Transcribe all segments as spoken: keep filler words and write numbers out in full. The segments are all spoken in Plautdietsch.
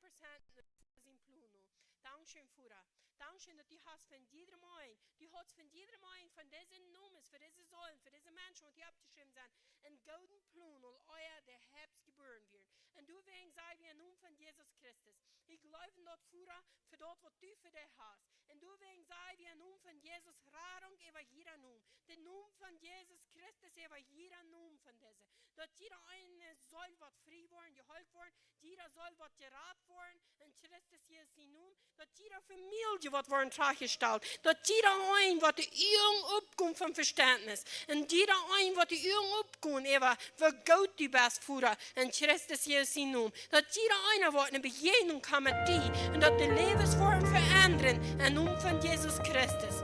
Prozent en sien Plon nu. Dankscheen, Voda. Dankscheen, daut du hast von jiedrem eenen, du hast von jiedrem eenen von dise Nomes, fa dise Säulen, fa dise Menschen, waut hia oppjeschräwen sent, eenen gooden Plon aul ea de Herbst jebuaren wia. Un doawäajen saj wie em Nomen von Jesus Christus, wie jleewen daut, Voda, fa daut, waut du fa dee hast. Un doawäajen saj wie em Nomen von Jesus Radunk äwa jieda Nomen. Dän Nomen von Jesus Christus äwa jieda Nomen von dise. Daut jieda eene saul woat frie woaren, jeheelt woaren, jieda saul woat jerat woaren, en Christus Jesus sien Nomen. Daut jieda Famielje woat woaren trajchtjestalt. Daut jieda een woat de Uagen opgonen von Vestentnis. Un jieda een woat de Uagen opgonen äwa woo goot du best, Voda, en Christus Jesus sien Nomen. Daut jieda eena woat eene Bejäajnunk haben met die. Un daut de Läwes woaren veendren em Nomen von Jesus Christus.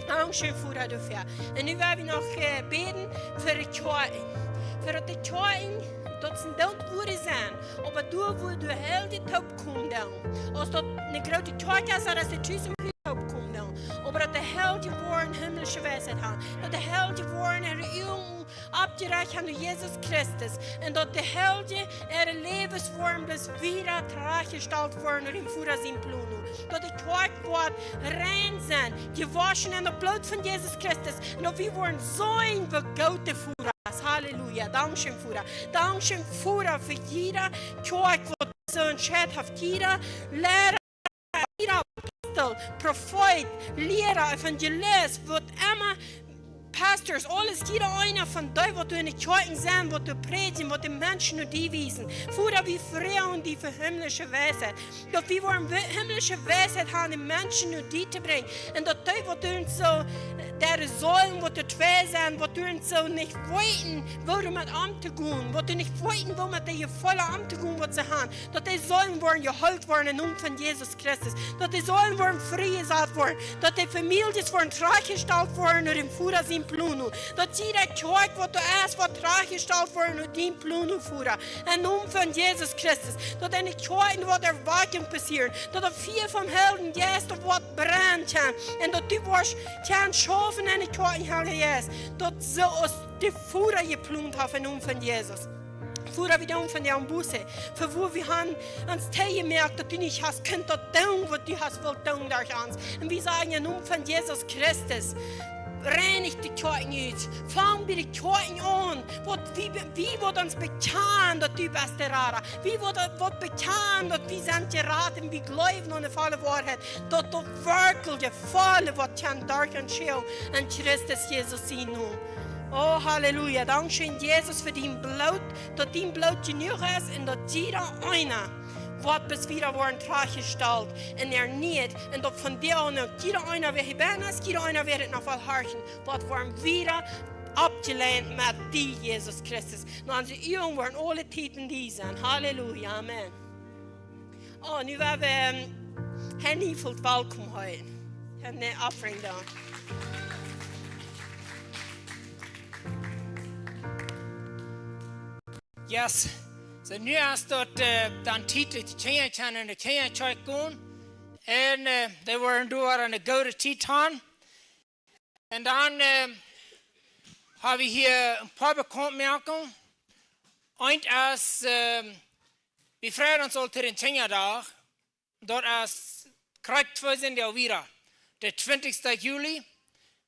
Dankscheen, Voda, doafäa. Un nu woa wie noch, äh, bäden fa de Kjoakjen. Fa daut de Kjoakjen, daut sent doa, wua dee sent, oba doa, wua de Heilje toopkomen doonen. Aus daut eene groote Kjoakj es, daut es de Tus, wua dee toopkomen doonen. Oba daut de Heilje woaren himmlische Weisheit haben. Daut de Heilje woaren äare Uagen oppjerajcht haben no Jesus Christus. Un daut de Heilje äare Läwes woaren bloos wada trajchtjestalt woaren no dän Voda sien Plon nu. Daut de Kjoakj woat rein sennen, jewoschen en daut Bloot von Jesus Christus. Un daut wie woaren seenen, woo goot de Voda es. Halleluja. Dankscheen, Voda. Dankscheen, Voda, fa jieda Kjoakj, waut soo entscheit haft, jieda Liera, jieda Apostel, Profeet, Liera, Evangelist, waut emma, Pastors, aules, jieda eena von dee, waut doa en de Kjoakjen sent, waut doa prädjen, waut de Menschen no die wiesen. Voda, wie froagen die fa himmlische Weisheit. Daut wie woaren wi-, himmlische Weisheit haben, de Menschen no die to brinjen. Un daut dee, waut doa soo, äh, doa sent, waut doa twei sent, waut doa soo nich weeten, woo doamet omtogonen, waut doa nich weeten, woo met de Jefeele omtogonen, waut see haben, daut dee sellen woaren jeheelt woaren em Nomen von Jesus Christus, daut dee sellen woaren friejesat woaren, daut de Famieljes woaren trajchtjestalt woaren no dän Voda sien Plon nu, daut jieda Kjoakj, waut doa es, woat trajchtjestalt woaren no dän Plon nu, Voda. Em Nomen von Jesus Christus, daut en de Kjoakjen woat Erwakjunk passieren, daut daut Fia vom Heiljen Jeist doa woat brennen, un daut du woascht kjennen schaufen en de Kjoakjen, Heilja Jeist, daut soo aus de Voda jeplont haft em Nomen von Jesus. Voda, wie danken die fa dise Buße, fa wua wie haben ons jemoakt, daut du nich hast kunt daut doonen, waut du hast wult doonen derch ons. Un wie sajen em Nomen von Jesus Christus, reinich de Kjoakjen ut. Fang bie de Kjoakjen aun. Waut wie, wie woaren ons bekjanen, daut du best de Rada. Wie woaren, woaren bekjanen, daut wie sent jerat un wie jleewen aun de volle Woarheit, daut daut werkjlich de volle woat kjennen derch ons Schäl en Christus Jesus sien Nomen. Oh, Halleluja. Dankscheen, Jesus, fa dien Bloot, daut dien Bloot jenuach es un daut jieda eena woat bloos wada woaren trajchtjestalt un erniet. Un daut von doa aun, jieda eena, wäa hia bennen es, jieda eena, wäa dit noch well horchen, woat woaren wada oppjeleent met die, Jesus Christus. Un onse Uagen woaren aule Tiet en die sennen. Halleluja. Amen. Oh, nu woa wie, ähm, Henny Fult welkom heeten. Henny, offering doa. Yes. Soo, nu es daut, äh, dan Tiet, daut de Kjinja kjennen en de Kjinjakjoakj gonen. Un, äh, dee woaren doa eene goode Tiet haben. Un dan, äh, hab wie hia een poa Bekauntmoakungen. Eent es, äh, wie freien ons aul to dän Kjinjadach. Daut es krakjt twee Sindach wada, de twintichste Juli,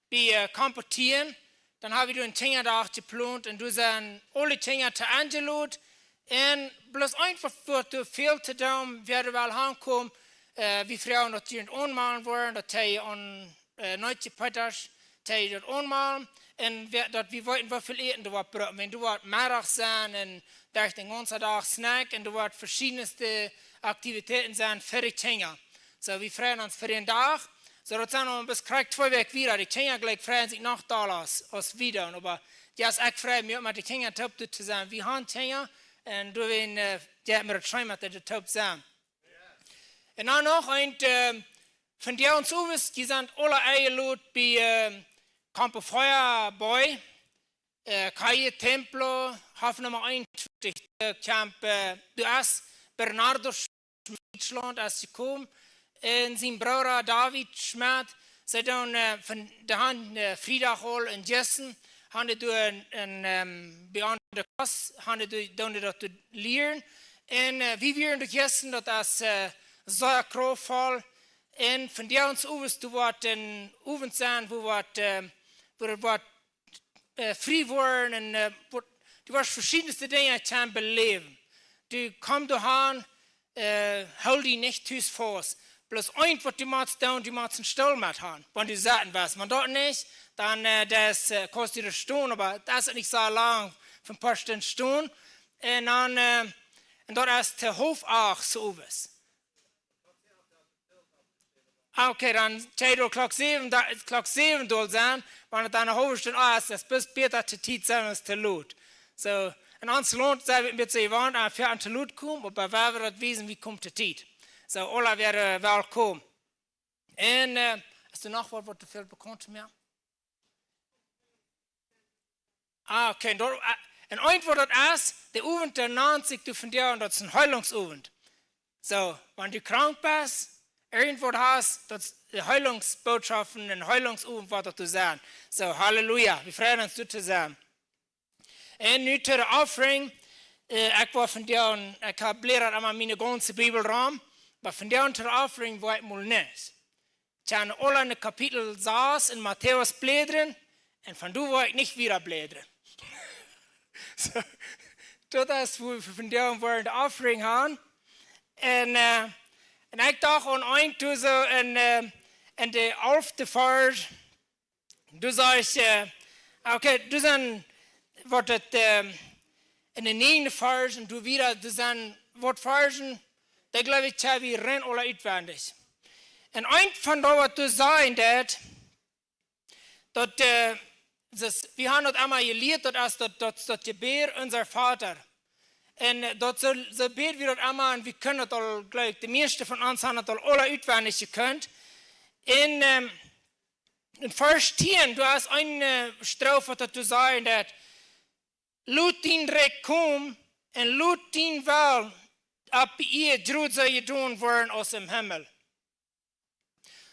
bie, äh, Kamp Tieen. Dan hab wie doa een Kjinjadach jeplont un doa sent aule Kjinja to enjelot. Un bloos eenfach fa to väl to doonen, wäa doa well hankomen, äh, wie froagen, daut jie aunmalen woaren, daut jie aun, äh, Needje Peetasch, daut jie daut aunmalen. Un wäa, daut wie weeten, woo väl Äten doa woat jebrukt. Wan doa woat Meddach sennen un derch dän gaunzen Dach Snack un doa woat veschiedne Aktivitäten sennen fa de Kjinja. Soo, wie freien ons fa dän Dach. Soo, daut sent aul bloos krakjt twee Wäakj wada. De Kjinja jlikj freien sikj noch dolla aus, aus wie dan. Oba jo, ekj frei mie uk met de Kjinja toop to sennen. Wie haben Kjinja un doawäajen, äh, jo, mie daut scheen met dee toop to sennen. Un dan noch een, äh, von dee ons Uwes, dee sent aule enjelot bie, äh, Campo Feuerboi, äh, Calle Templo, Hof Numma eenuntwintich, äh, Camp, äh, doa es Bernardo Schmidt, Dietschlaunt, es jekomen. Un sien Brooda David Schmidt, see doonen, äh, von, dee haben, äh, Friedach aul en Jessen, haben doa een, een, ähm, bie aun de Kost, haben doa, doonen daut doa lieren. Un äh, wie wieren doa jistren, daut es äh, sea kraftvoll. Un vondoag ons Owes, du woascht een Owent sennen, wua woat, äh, wua daut woat äh, frie woaren un äh, woat, du woascht veschiedne Dinja kjennen beläwen. Du komm doa han, äh, hool die nich tus faust. Bloos eent waut du motst doonen, du motst een Stool met han. Wan du sitten west, wan daut nich, dan äh, daut es, äh, kaust du doa stonen, oba daut es nich soo lang, fa een poa Stunden stonen. Un dan, äh, un daut es to haulf acht 's Owes. Ah, okay, dan kjenn wie Klock säwen, doa, Klock säwen doa sennen, wan et dan eene haulwe Stund es, daut es bäta to Tiet sennen aus to lot. Soo, en ons Launt sent wie een bät jewant, daut wie aun to lot komen, oba wan wie daut wiesen, wie komen to Tiet. Soo, aula wieren äh, welkom. Un äh, hast du noch waut, waut to väl bekaunt to moaken? Ah, okay, daut, äh, un eent waut daut es, de Owent, dee nant sikj, du vondoag, daut es een Heilungsowent. Soo, wan du krank best, irjent waut hast, daut es de Heilungsbotschaft, een Heilungsowent woat daut to sennen. Soo, Halleluja, wie freien ons, doa to sennen. Un nu to de Offering, äh, ekj woa vondoag, ekj hab jelieet emma miene gaunze Bibel rom, oba vondoag to de Offering woa ekj mol nich. Kjenn aula en Kapitel sas en Matäus blädren, un von doa woa ekj nich wieda blädren. Soo, daut es wua wie vondoag woaren de Offering han. Un äh, un ekj docht aun eent, doa soo en äh, en de alfte Varsch, doa sajcht, äh, okay, doa sent, woat et äh, en de näajende Varsch un doa wieda, doa sent waut Varschen, dee jleew ekj, kjenn wie rein aula utwendich. Un eent von daut waut doa sajcht, daut, daut äh, daut, wie haben daut emma jelieet, daut es daut, daut, daut Jebäd, Unser Vater. Un äh, daut soo, soo bäd wie daut emma, un wie kjennen daut aul, jleew ekj, de mieeschte von ons haben daut aul aula utwendich jekunt. Un ähm, en Varsch tieen, doa es eene äh, Strof waut daut to sajen haft: Lot dien Rikj komen un lot dien Wellen opp de Ieed jrod soo jedonen woaren aus em Himmel.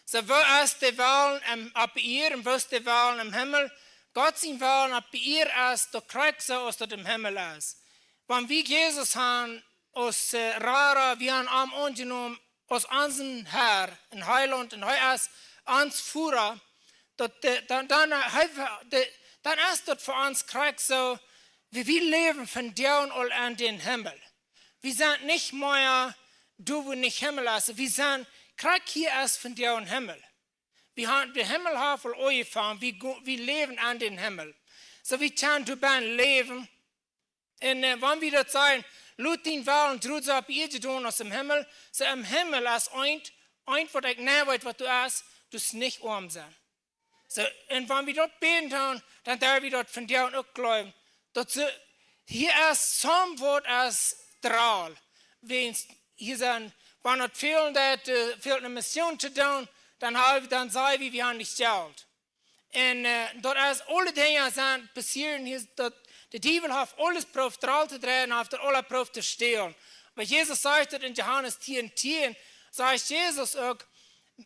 Soo, woo es de Wellen em, opp de Ieed un woo es de Wellen em Himmel? Gott sien Wellen opp de Ieed es daut krakjt soo aus daut em Himmel es. Wan wie Jesus haben aus äh, Rada, wie haben am aunjenomen aus onsen Herr un Heilaunt un hee es ons Voda, daut, äh, dan, dan, äh, hee, de, dan es daut fa ons krakjt soo, wie, wie läwen vondoag aul en dän Himmel. Wie sent nich mea doa, wua nich Himmel es. Wie sent krakjt hia es vondoag Himmel. Wie haben, de Himmel haft aul aunjefongen, wie go-, wie läwen en dän Himmel. Soo, wie kjennen doa bennen läwen. Un äh, wan wie daut sajen, lot dien Wellen jrod soo opp de Ieed jedonen aus em Himmel, soo em Himmel es eent, eent waut ekj nich weet waut doa es, daut es nich oam sennen. Soo, un wan wie daut bäden doonen, dan derw wie daut vondoag uk jleewen. Daut see, hia es soont waut aus droll. Wäajens hia sent, wan et väl, daut äh, väl ne Mission to doonen, dan haben, dan sajen wie, wie haben nich Jelt. Un äh, daut es, aule Dinja sent passieren, hia daut, de Diewel haft aules proowt droll to dreien, haft et aula proowt to stälen. Oba Jesus sajcht daut en Johanes tieen tieen, sajcht Jesus uk,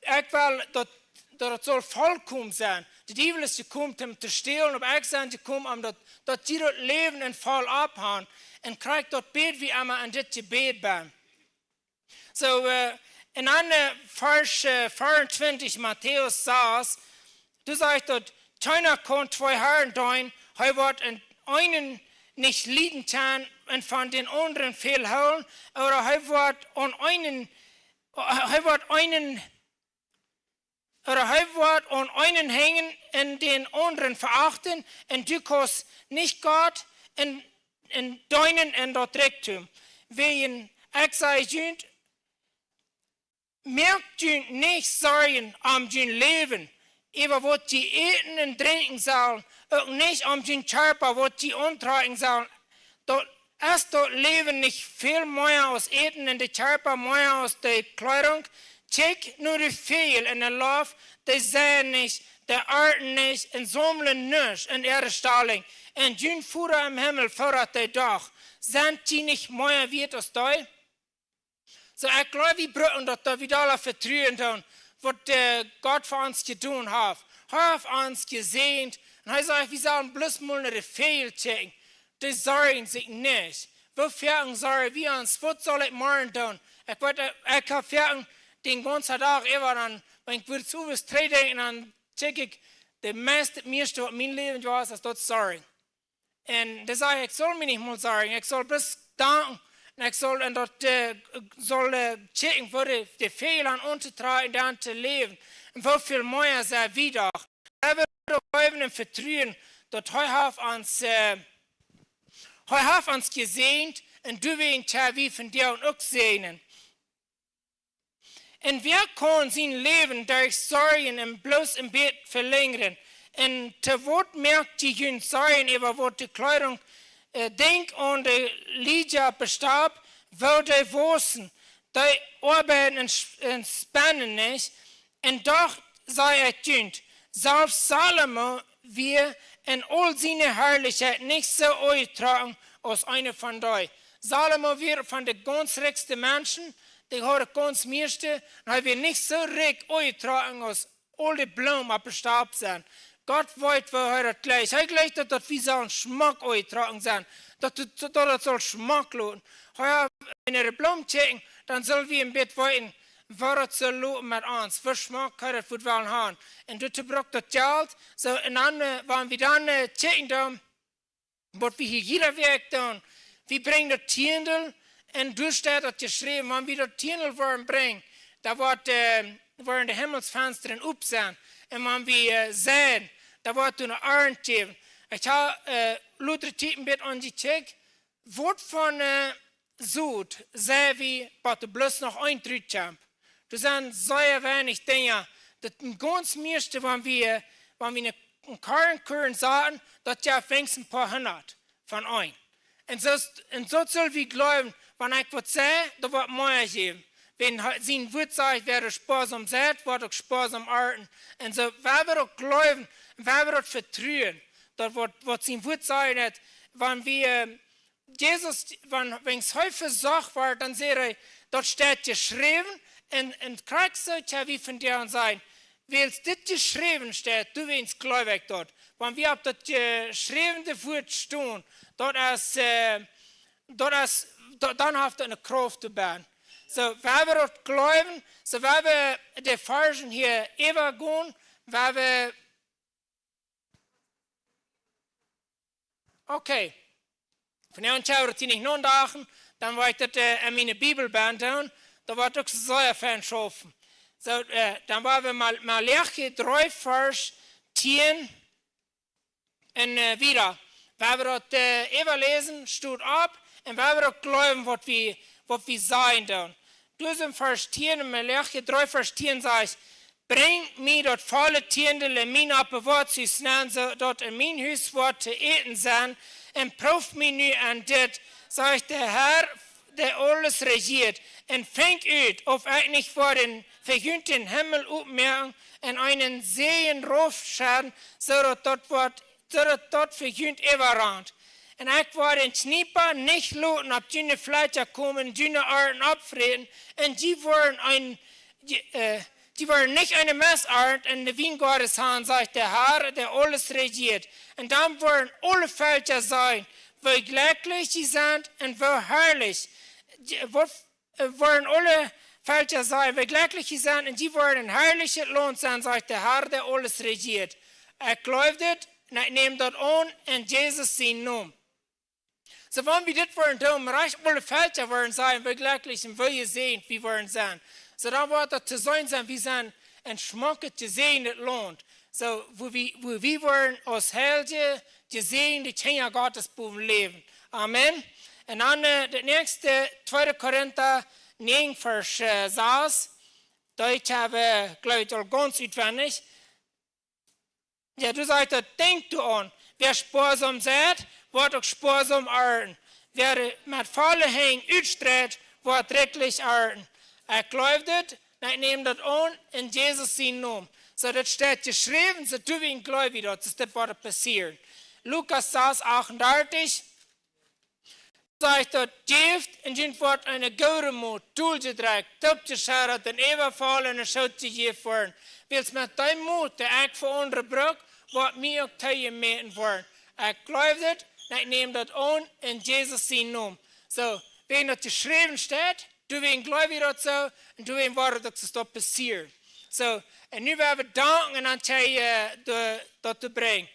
ekj well daut, daut et saul vollkomen sennen. De Diewel es jekomen om to stälen, oba ekj sie jekomen om daut, daut jie daut Läwen en voll opphaben. Un krakjt daut bäd wie emma en dit Jebäd bennen. Soo, äh, en dan äh, Varsch äh, veeauntwintich, Matäus sas, doa sajcht daut: Kjeena kaun twee Harn deenen, hee woat dän eenen nich lieden kjennen un von dän aundren väl hoolen, ooda hee woat aun eenen, hee woat eenen ooda hee woat aun eenen henjen un dän aundren veachten, un du kaust nich Gott un, un deenen un daut Rikjdom. Wäajen, ekj saj junt, moakt junt nich Sorjen om jun Läwen, äwa waut jie äten un drinkjen sellen, uk nich om jun Kjarpa, waut jie auntrakjen sellen. Daut, es daut Läwen nich väl mea aus Äten un de Kjarpa mea aus de Kjleedunk? Kjikjt no de Väajel en de Loft, dee seien nich, dee oaten nich un saumlen nuscht en äare Stalinj, un jun Voda em Himmel fodat dee doch. Sent jie nich mea wieet aus dee? Soo, ekj jleew, wie brucken daut, daut wie doa vetruen doonen, waut äh, Gott fa ons jedonen haft. Hee haft ons jesäajent. Un hee sajcht, wie sellen bloos mol no de Väajel kjikjen. Dee sorjen sikj nich. Woo foaken sorj wie ons, waut saul ekj morjen doonen? Ekj weet, ekj hab foaken dän gaunzen Dach äwa, dan, wan ekj wudd soo waut trigj denkjen, dan check ekj de mieeschte, mieeschte waut mien Läwen wia, es daut sorjen. Un dan säd ekj, ekj saul mie nich mol sorjen, ekj saul bloos danken. Un ekj saul, un daut, äh, saul, äh, checken, woo de, de Väajel aun to trakjen, dan to läwen. Un woo väl mea sent wie doch. Wie woaren jleewen un vetruen, daut hee haft ons, äh, hee haft ons jesäajent un doawäajen kjenn wie vondoag uk säajnen. Un wäa kaun sien Läwen derch Sorjen un bloos een bät velenjren? Un to waut moakt jie junt Sorjen äwa waut de Kjleedunk, äh, denkjt aun de Liedja opp de Stap, woo dee wausen, dee oabeiden un, s- un spennen nich, un doch saj ekj junt, selfst Salomo wia en aul siene Harlichkjeit nich soo aunjetrocken aus eena von dee. Salomo wia von de gaunz rikjste Menschen, dee haud daut gaunz mieeschte, un hee wia nich soo rikj aunjetrocken aus aul de Bloomen opp de Stap sent. Gott weet, woo hee daut jlikjt. Hee jlikjt daut, daut wie sellen schmock aunjetrocken sennen. Daut, daut, daut, daut saul schmock loten. Hee, wan wie de Bloomen checken, dan sell wie een bät weeten, woo daut saul loten met ons. Woo schmock hee daut wudd wellen haben. Un daut brukt daut Jelt. Soo, un dan, äh, wan wie dan, äh, checken dan, waut wie hia jiede Wäakj doonen, wie brinjen daut Tieendel, un doa steit daut jeschräwen, wan wie daut Tieendel woaren brinjen, dan woat, äh, woaren de Himmelsfenstren op sennen. Un wan wie, äh, seien, dan woat doa eene Arnt jäwen. Ekj hab, äh, lota Tiet een bät aunjekjikjt, waut von, äh, Sot sent wie, waut doa bloos noch een Trut kjemt. Doa sent sea weinich Dinja, daut gaunz mieeschte, wan wie, wan wie een, een Korn, Korn saten, daut jeft weens een poa hundat von een. Un soo, un soo sell wie jleewen, wan ekj waut saj, daut woat mea jäwen. Wan hee, sien Wuat sajcht, wäa spoasom seit, woat uk spoasom arnten. Un soo, wie woaren uk jleewen, wie woaren uk vetruen, daut waut, waut sien Wuat sajcht, daut wan wie, äh, Jesus, wan, wan hee vesocht woat, dan sajcht hee, daut steit jeschräwen, un, un krakjt soo kjenn wie vondoag sajen, wiels dit jeschräwen steit, doawäajen jleew ekj daut. Wan wie opp daut jeschräwne Wuat stonen, daut es, äh, daut es, daut, dan haft daut eene Krauft to buen. Soo, wie woaren daut jleewen, soo wie woaren de Varzen hia äwagonen, wie woaren Okay. Von hia aun kjenn wie daut hia nich nodachen, dan woa ekj daut, äh, en miene Bibel bie doonen, daut woat uk sea fein schaufen. Soo, äh, dan woa wie Mal-, Maleachi dree, Varsch tieen un, äh, wieda. Wie woaren daut, äh, äwaläsen, stot opp, un wie woaren uk jleewen, waut wie, waut wie sajen doonen. Doa es en Varsch tieen, en Maleachi dree, Varsch tieen sajcht, Brinjt mie daut volle Tieendel en mien Oppbewoaringshus nenn, soo daut en mien Hus woat to äten sennen, un prooft mie nu aun dit, sajcht de Herr, dee aules rejieet, un finjt ut, auf ekj nich woa fa junt dän Himmel opmoaken un eenen Säajen raufschedden, soo daut daut woat, soo daut daut fa junt äwarant. Un ekj woa dän Kjniepa nich loten opp june Fleeja komen, june Arnten oppfräten, un jie woaren een, jie, äh, jie woaren nich eene Mest arnten en de Wiengoades han, sajcht de Herr, dee aules rejieet. Un dan woaren aule Velkja sajen, woo jlekjlich jie sent un woo harlich, jie, woo äh, woaren aule Velkja sajen, woo jlekjlich jie sent, un jie woaren een harlichet Launt sennen, sajcht de Herr, dee aules rejieet. Ekj jleew dit, un ekj näm daut aun, en Jesus sienen Nomen. Soo, wan wie dit woaren doonen, rajcht aule Velkja woaren sajen, woo jlekjlich un woo jesäajent wie woaren sennen. Soo, dan woat daut to seenen sennen, wie sent een schmocket, jesäajendet Launt. Soo, wua wie, wua wie woaren aus heilje, jesäajende Kjinja Gottes bowen läwen. Amen. Un dan, äh, daut näakjste, tweede Korinta näajen, Varsch, äh, sas. Daut hab wie, jleew ekj, aul gaunz utwendich. Jo, doa sajcht daut, denkjt doaraun, wäa spoasom seit, woat uk spoasom arnten. Wäa met volle Henj utstreit, woat rikjlich arnten. Ekj jleew dit, un ekj näm daut aun, en Jesus sienen Nomen. Soo, daut steit jeschräwen, soo doawäajen jleew wie daut, soo daut woat passieren. Lukas sas achtundartich sajcht daut, jeft un junt woat eene goode Mot, doljedrekjt, toopjescheddat un äwavoll en de Schoot jejäft woaren. Wiels met dee Mot, dee ekj fa aundre bruk, woat mie uk toojemäten woaren. Ekj jleew dit, un ekj näm daut aun, en Jesus sienen Nomen. Soo, wäajen daut jeschräwen steit, doawäajen jleew wie daut soo, un doawäajen woat daut uk soo passieren. Soo, un nu woa wie danken un dan kjenn jie, äh, de, daut brinjen.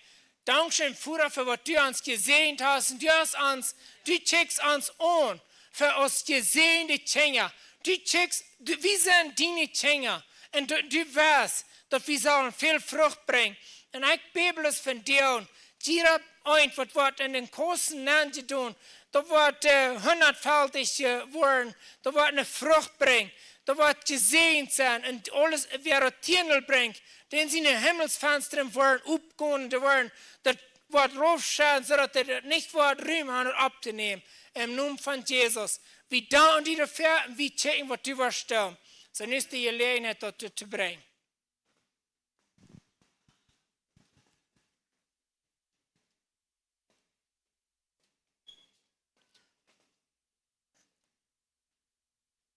Dankscheen, Voda, fa waut du ons jesäajent hast. Un du hast ons, du kjikjst ons aun fa aus jesäajende Kjinja. Du kjikjst, du, wie sent diene Kjinja. Un du, du weetst, daut wie sellen väl Frucht brinjen. Un ekj bäd bloos fa dee, jieda eent waut woat en dän Kosten nenjedonen, daut woat, äh, hundatfaltich, äh, woaren, daut woat ne Frucht brinjen, daut woat jesäajent sennen, un aules, wäa daut Tiendel brinjt, dän siene Himmelsfensta woaren opgonen, dee woaren daut Wort raufschekjen, soo daut hee daut nich woat Rum haben opptonämen. Em Nomen von Jesus. Wie danken die doafäa un wie kjikjen waut du woascht doonen. Soo, nu es de Jeläajenheit daut to, to brinjen.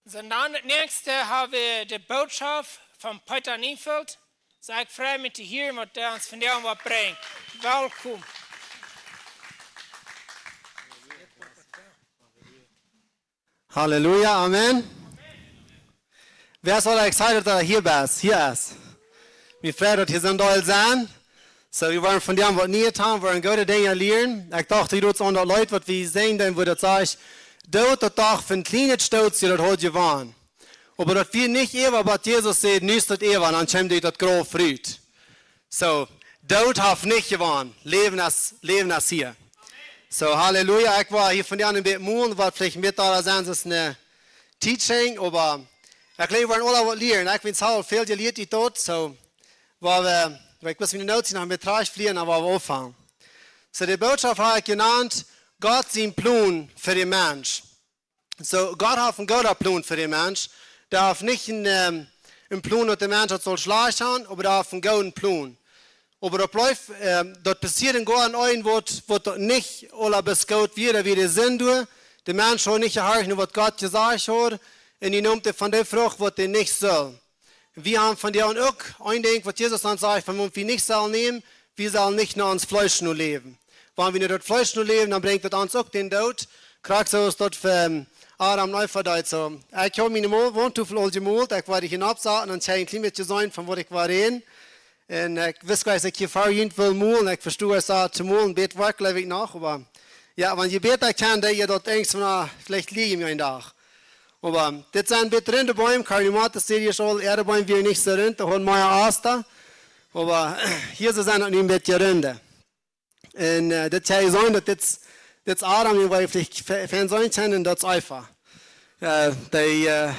Soo, dan daut näakjste hab wie de Bootschoft von Peter Niefeld. Soo, ekj frei mie to hieren waut hee ons vondoag woat brinjen. Welkom. Halleluja, amen. Wäa es aul excited daut hee hia es? Hia es. Mie freit daut hia soo väl sent. Soo, wie woaren vondoag waut Nieet haben, woaren goode Dinja lieren. Ekj docht, hia doa aun daut Leet waut wie sinjen, dan wudd daut sajen: Doot daut doch von kjlienet Stootje, daut haft jewonnen. Oba daut wia nich äwa, waut Jesus säd, nu es daut äwa, un dan kjeem hee ut daut Grauf rut. Soo, Doot haft nich jewonnen. Läwen es, Läwen es hia. Soo, Halleluja. Ekj woa hia vondoag een bät molen, waut veleicht mea doa sent aus een Teaching, oba ekj jleew, wie woaren aula waut lieren. Ekj sie aul väl jelieet ut daut, soo, woa wie, ekj mott miene Notes noch mea trigjflieen, oba woa wie aunfangen. Soo, de Bootschoft hab ekj jenant: Gott sien Plon fa dän Mensch. Soo, Gott haft een gooden Plon fa dän Mensch. Dee haft nich een, ähm, een Plon, daut de Mensch daut saul schlajcht haben, oba dee haft een gooden Plon. Oba daut blift, ähm, daut passieed en Goaden waut, waut daut nich aula bloos goot wia, doa wia de Sind doa. De Mensch haud nich jehorcht no waut Gott jesajcht haud, un hee neem von dee Frucht waut hee nich sull. Wie haben vondoag uk een Dinkj waut Jesus ons sajcht, von waut wie nich sellen nämen, wie sellen nich no ons Fleesch no läwen. Wan wie no daut Fleesch no läwen, dan brinjt daut ons uk dän Doot. Krakjt soo aus daut fa, ähm, Adam un Eva deed soo. Ekj hab miene Mo-, Wauntofel aul jemolt, ekj woa dee hia oppsaten un kjenn een kjlien bät seenen von waut ekj woa räden. Un, äh, ekj wist jlikj, ekj hia ver junt wull molen, ekj vestoot, ekj säd to molen, bät woa ekj, jleew ekj, noch, oba jo, wan jie bäta kjennen, dan jie daut irjentwanea veleicht lieren eenen Dach. Oba dit sent bät runde Beem, Karl Mattes säd hia aul, äare Beem wieren nich soo rund, dee hauden mea Aust. Oba hia soo sent daut nu een bät runde. Un, äh, dit kjenn jie seenen daut dit, dit es Adam, dän wie veleicht fe-, fein seenen kjennen, un daut es Eva. Äh, dee, äh,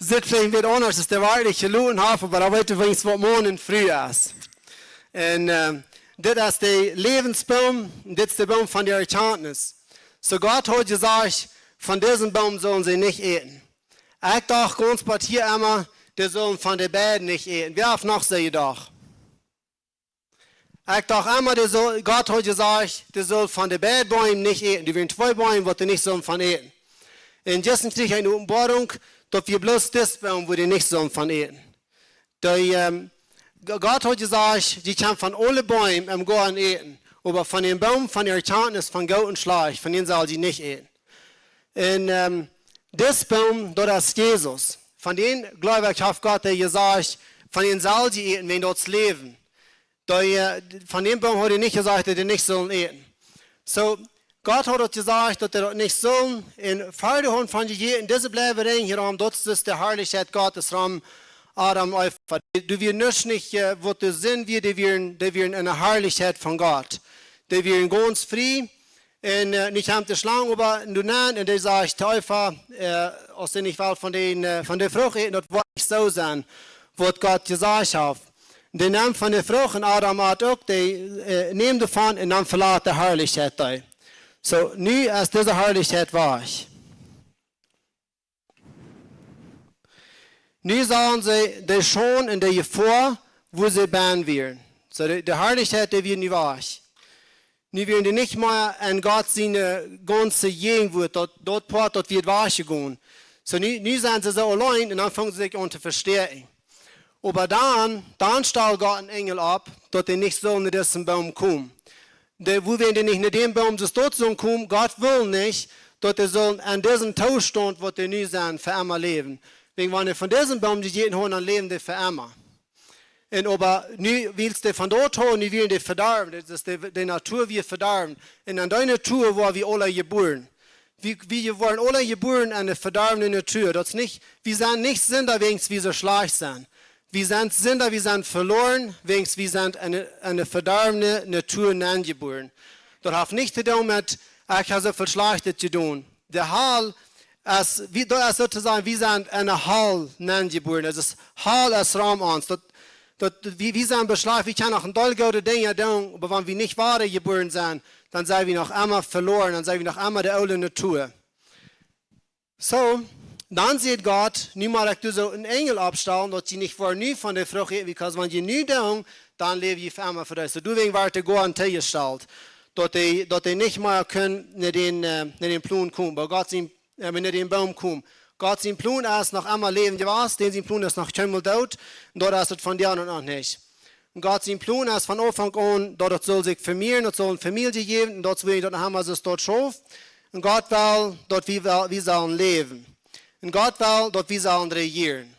sitt veleicht een bät aundasch aus dee werkjlich jeloten haft, oba daut weet wie weens waut Maun un Fru es. Un, äh, dit es de Läwensboom, dit es de Boom von de Erkjantnis. Soo Gott haud jesajcht, von disen Boom sellen see nich äten. Ekj docht gaunz bat hia emma, dee sullen von de beid nich äten. Wäa haft noch soo jedocht? Ekj docht emma, dee sull, Gott haud jesajcht, dee sullen von de beid Beem nich äten. Doa wieren twee Beem, waut dee nich sullen von äten. Un Jesus kjrieech eene Openboarunk, daut wia bloos dis Boom, wua dee nich sullen von äten. Dee, ähm, G-, Gott haud jesajcht, jie kjennen von aule Beem em Goaden äten, oba von dän Boom von de Erkjantnis von Goot un Schlajcht, von dän sell jie nich äten. Un, ähm, dis Boom, daut es Jesus. Von dän, jleew ekj, haft Gott jesajcht, von dän sell jie äten, wäajen daut es Läwen. Dee, äh, von dän Boom haud hee nich jesajcht, daut dee nich sullen äten. Soo, Gott haud daut jesajcht, daut dee daut nich sullen. Un ver dee hauden von jejäten, dise bleewen rinjen hia rom, daut es de Harlichkjeit Gottes rom, Adam un Eva. Doa wia nuscht nich, äh, waut de Sind wia, dee wieren, dee wieren enne Harlichkjeit von Gott. Dee wieren gaunz frie. Un, äh, nu kjemt de Schlang oba doa nenn un dee sajcht to Eva, äh, aus see nich well von dän, äh, von de Frucht äten, daut woat nich soo sennen, waut Gott jesajcht haft. Dee nemt von de Frucht un Adam uk, dee, äh, nemt doavon un dan velat de Harlichkjeit dee. Soo, nu es dise Harlichkjeit wajch. Nu sagen see de Schaunden un de Jefoa, wua see bennen wieren. Soo, de, de Harlichkjeit, dee wia nu wajch. Nu wieren dee nich mea en Gott siene gaunze Jäajenwoat, daut, daut Poat, daut wia wajchjegonen. Soo, nu, nu sent see soo auleen un dan fungen see sikj aun to vestäakjen. Oba dan, dan stald Gott een Enjel opp, daut dee nich sullen no disen Boom komen. Dee, wua wäajen dee nich no dän Boom soo doa sullen komen, Gott wull nich, daut dee sullen en disen Toostaunt, waut dee nu sent, fa emma läwen. Wäajen wan dee von disen Boom jejäten hauden, dan läwden dee fa emma. Un oba nu, wiels dee von doa hauden, nu wieren dee vedorwen. Daut es de, de Natua wia vedorwen. Un en dee Natua woa wie aula jebuaren. Wie, wie woaren aula jebuaren en eene vedorwne Natua. Daut es nich, wie sent nich Sinda, wäajen wie soo schlajcht sent. Wie sent Sinda, wie sent veloaren, wäajen wie sent en eene, en eene vedorwne Natua nenjebuaren. Daut haft nich to doonen met, ekj hab soo väl Schlajchtet jedonen. De Hal es, wie, daut es soo to sajen, wie sent en eene Hal nenjebuaren. Daut es, Hal es rom ons. Daut, daut, wie, wie sent beschlajcht, wie kjennen noch een Deel goode Dinja doonen, oba wan wie nich wada jebuaren sent, dan sent wie noch emma veloaren, dan sent wie noch emma de oole Natua. So, dan sajcht Gott, nu mott ekj doa soo een Enjel oppstalen, daut jie nich woaren nu von de Frucht äten, because wan jie nu doonen, dan läw jie fa emma fa dee. So, doawäajen woat de Goaden toojestalt, daut dee, daut dee nich mea kjennen no dän, äh, no dän Plon komen, bie Gott sien, äh, no dän Boom komen. Gott sien Plon es noch emma läwendich jewast, dän sien Plon es noch kjeenmol doot, un daut es et von dee aundre noch nich. Un Gott sien Plon es von Aunfank aun, daut et saul sikj vemieren, daut saul eene Famielje jäwen, un daut wie daut noch emma soo doa schaufen. Un Gott well, daut wie, well, wie sellen läwen. Un Gott well, daut wie sellen rejieren.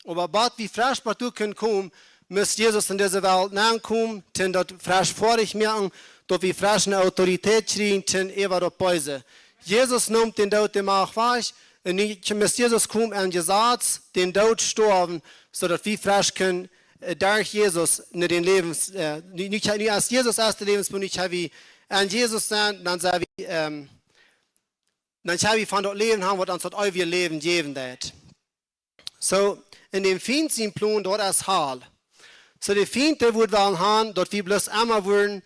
Oba bat wie fresch bat doa kjennen komen, mott Jesus en dise Welt nenkomen, toom daut fresch foadich moaken, daut wie fresch eene Autoritäet kjrieen, toom äwa daut Beese. Jesus neem dän Doot de Macht wajch, un nu mott Jesus komen un Jesaz, dän Doot stoawen, soo daut wie fresch kjennen, äh, derch Jesus no dän Läwens, äh, nu, nu, nu aus Jesus es de Läwensboom, nu kjenn wie en Jesus sennen, dan sent wie, ähm, dan kjenn wie von daut Läwen haben, waut ons daut eewje Läwen jäwen deit. So, en däm Fient sien Plon, daut es Hal. So, de Fient, dee wudd wellen haben, daut wie bloos emma wudden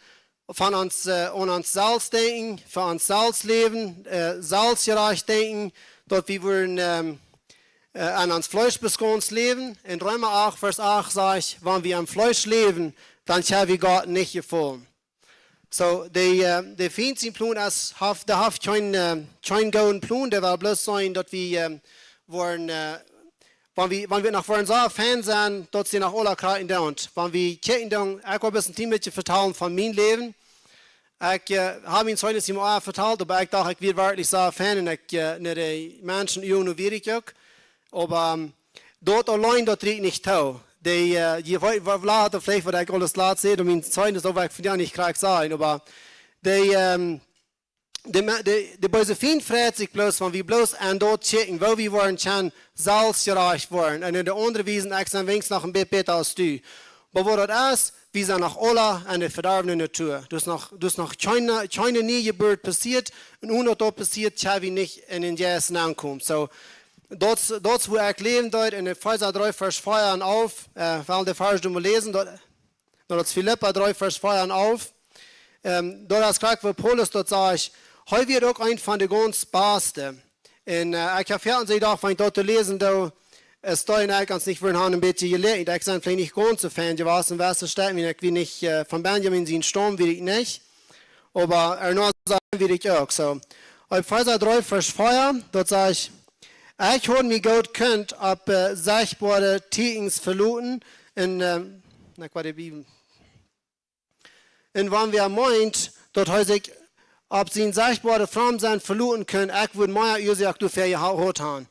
von ons, äh, aun ons selfst denkjen, fa ons selfst läwen, äh, selfstjerajcht denkjen, daut wie wudden, ähm, äh, aun ons Fleesch beschränkjt läwen. En Reema acht, Varsch acht sajcht, wan wie aum Fleesch läwen, dan kjenn wie Gott nich jefaulen. So, de, äh, de Fient sien Plon es, haft, dee haft kjeen, äh, kjeen gooden Plon, dee well bloos sennen, daut wie, ähm, woaren, äh, wan wie, wan wie noch woaren soo fein sennen, daut see noch aula kjrieen doonen. Wan wie kjikjen doonen, ekj well bloos een kjlien bät vetalen von mien Läwen. Ekj, äh, hab mien Zeugnis nich mea vetalt, oba ekj docht, ekj wia werkjlich soo fein un ekj, äh, no de Menschen, jo, nu wia ekj uk. Oba, ähm, daut auleen, daut rieekjt nich too. Dee, äh, jie weet, wa-, wa-, haud veleicht, waut ekj aules latst säd, un mien Zeugnis, daut woa ekj vondoag nich krakjt sajen, oba dee, ähm, de Me-, de, de beese Fient freit sikj bloos, wan wie bloos aun daut kjikjen, woo wie woaren kjennen selfstjerajcht woaren. Un en de aundre Wiesen, ekj sie weens noch een bät bäta aus du. Oba waut daut es, wie sent noch aula en de vedorwne Natua. Doa es noch, doa es noch kjeene, kjeene niee Jeburt passieet. Un onen daut daut passieet, kjenn wie nich en dän Jeist nenkomen. So, daut, daut es, woo ekj läwen deed en Efeesa dree, Varsch vea un alf. Äh, well de Varsch doa mol läsen, daut, daut es Filippa dree, Varsch vea un alf. Ähm, daut es krakjt, woo Paulus daut sajcht, hee wia uk eent von de gaunz baste. Un, äh, ekj hab väl aun see jedocht, wan ekj daut läsen doo, es daut en ekj ons nich wudden haben een bät jeläajent. Ekj sie veleicht nich gaunz soo fein jewast, un wea es de Städ, wan ekj wia nich, äh, von Benjamin sien Staum, wia ekj nich. Oba ea noch sent, wia ekj uk. So, Efeesa dree, Varsch vea, daut sajcht, ekj haud mie goot kunt opp, äh, sechtboare Tieekjens veloten un, ähm, na, ekj woa de Bibel. Un wan wäa meent, daut hee sikj opp sien sechtboaret Frommsennen veloten kunn, ekj wudd mea Uasoak doafäa jeha-, jehaut haben.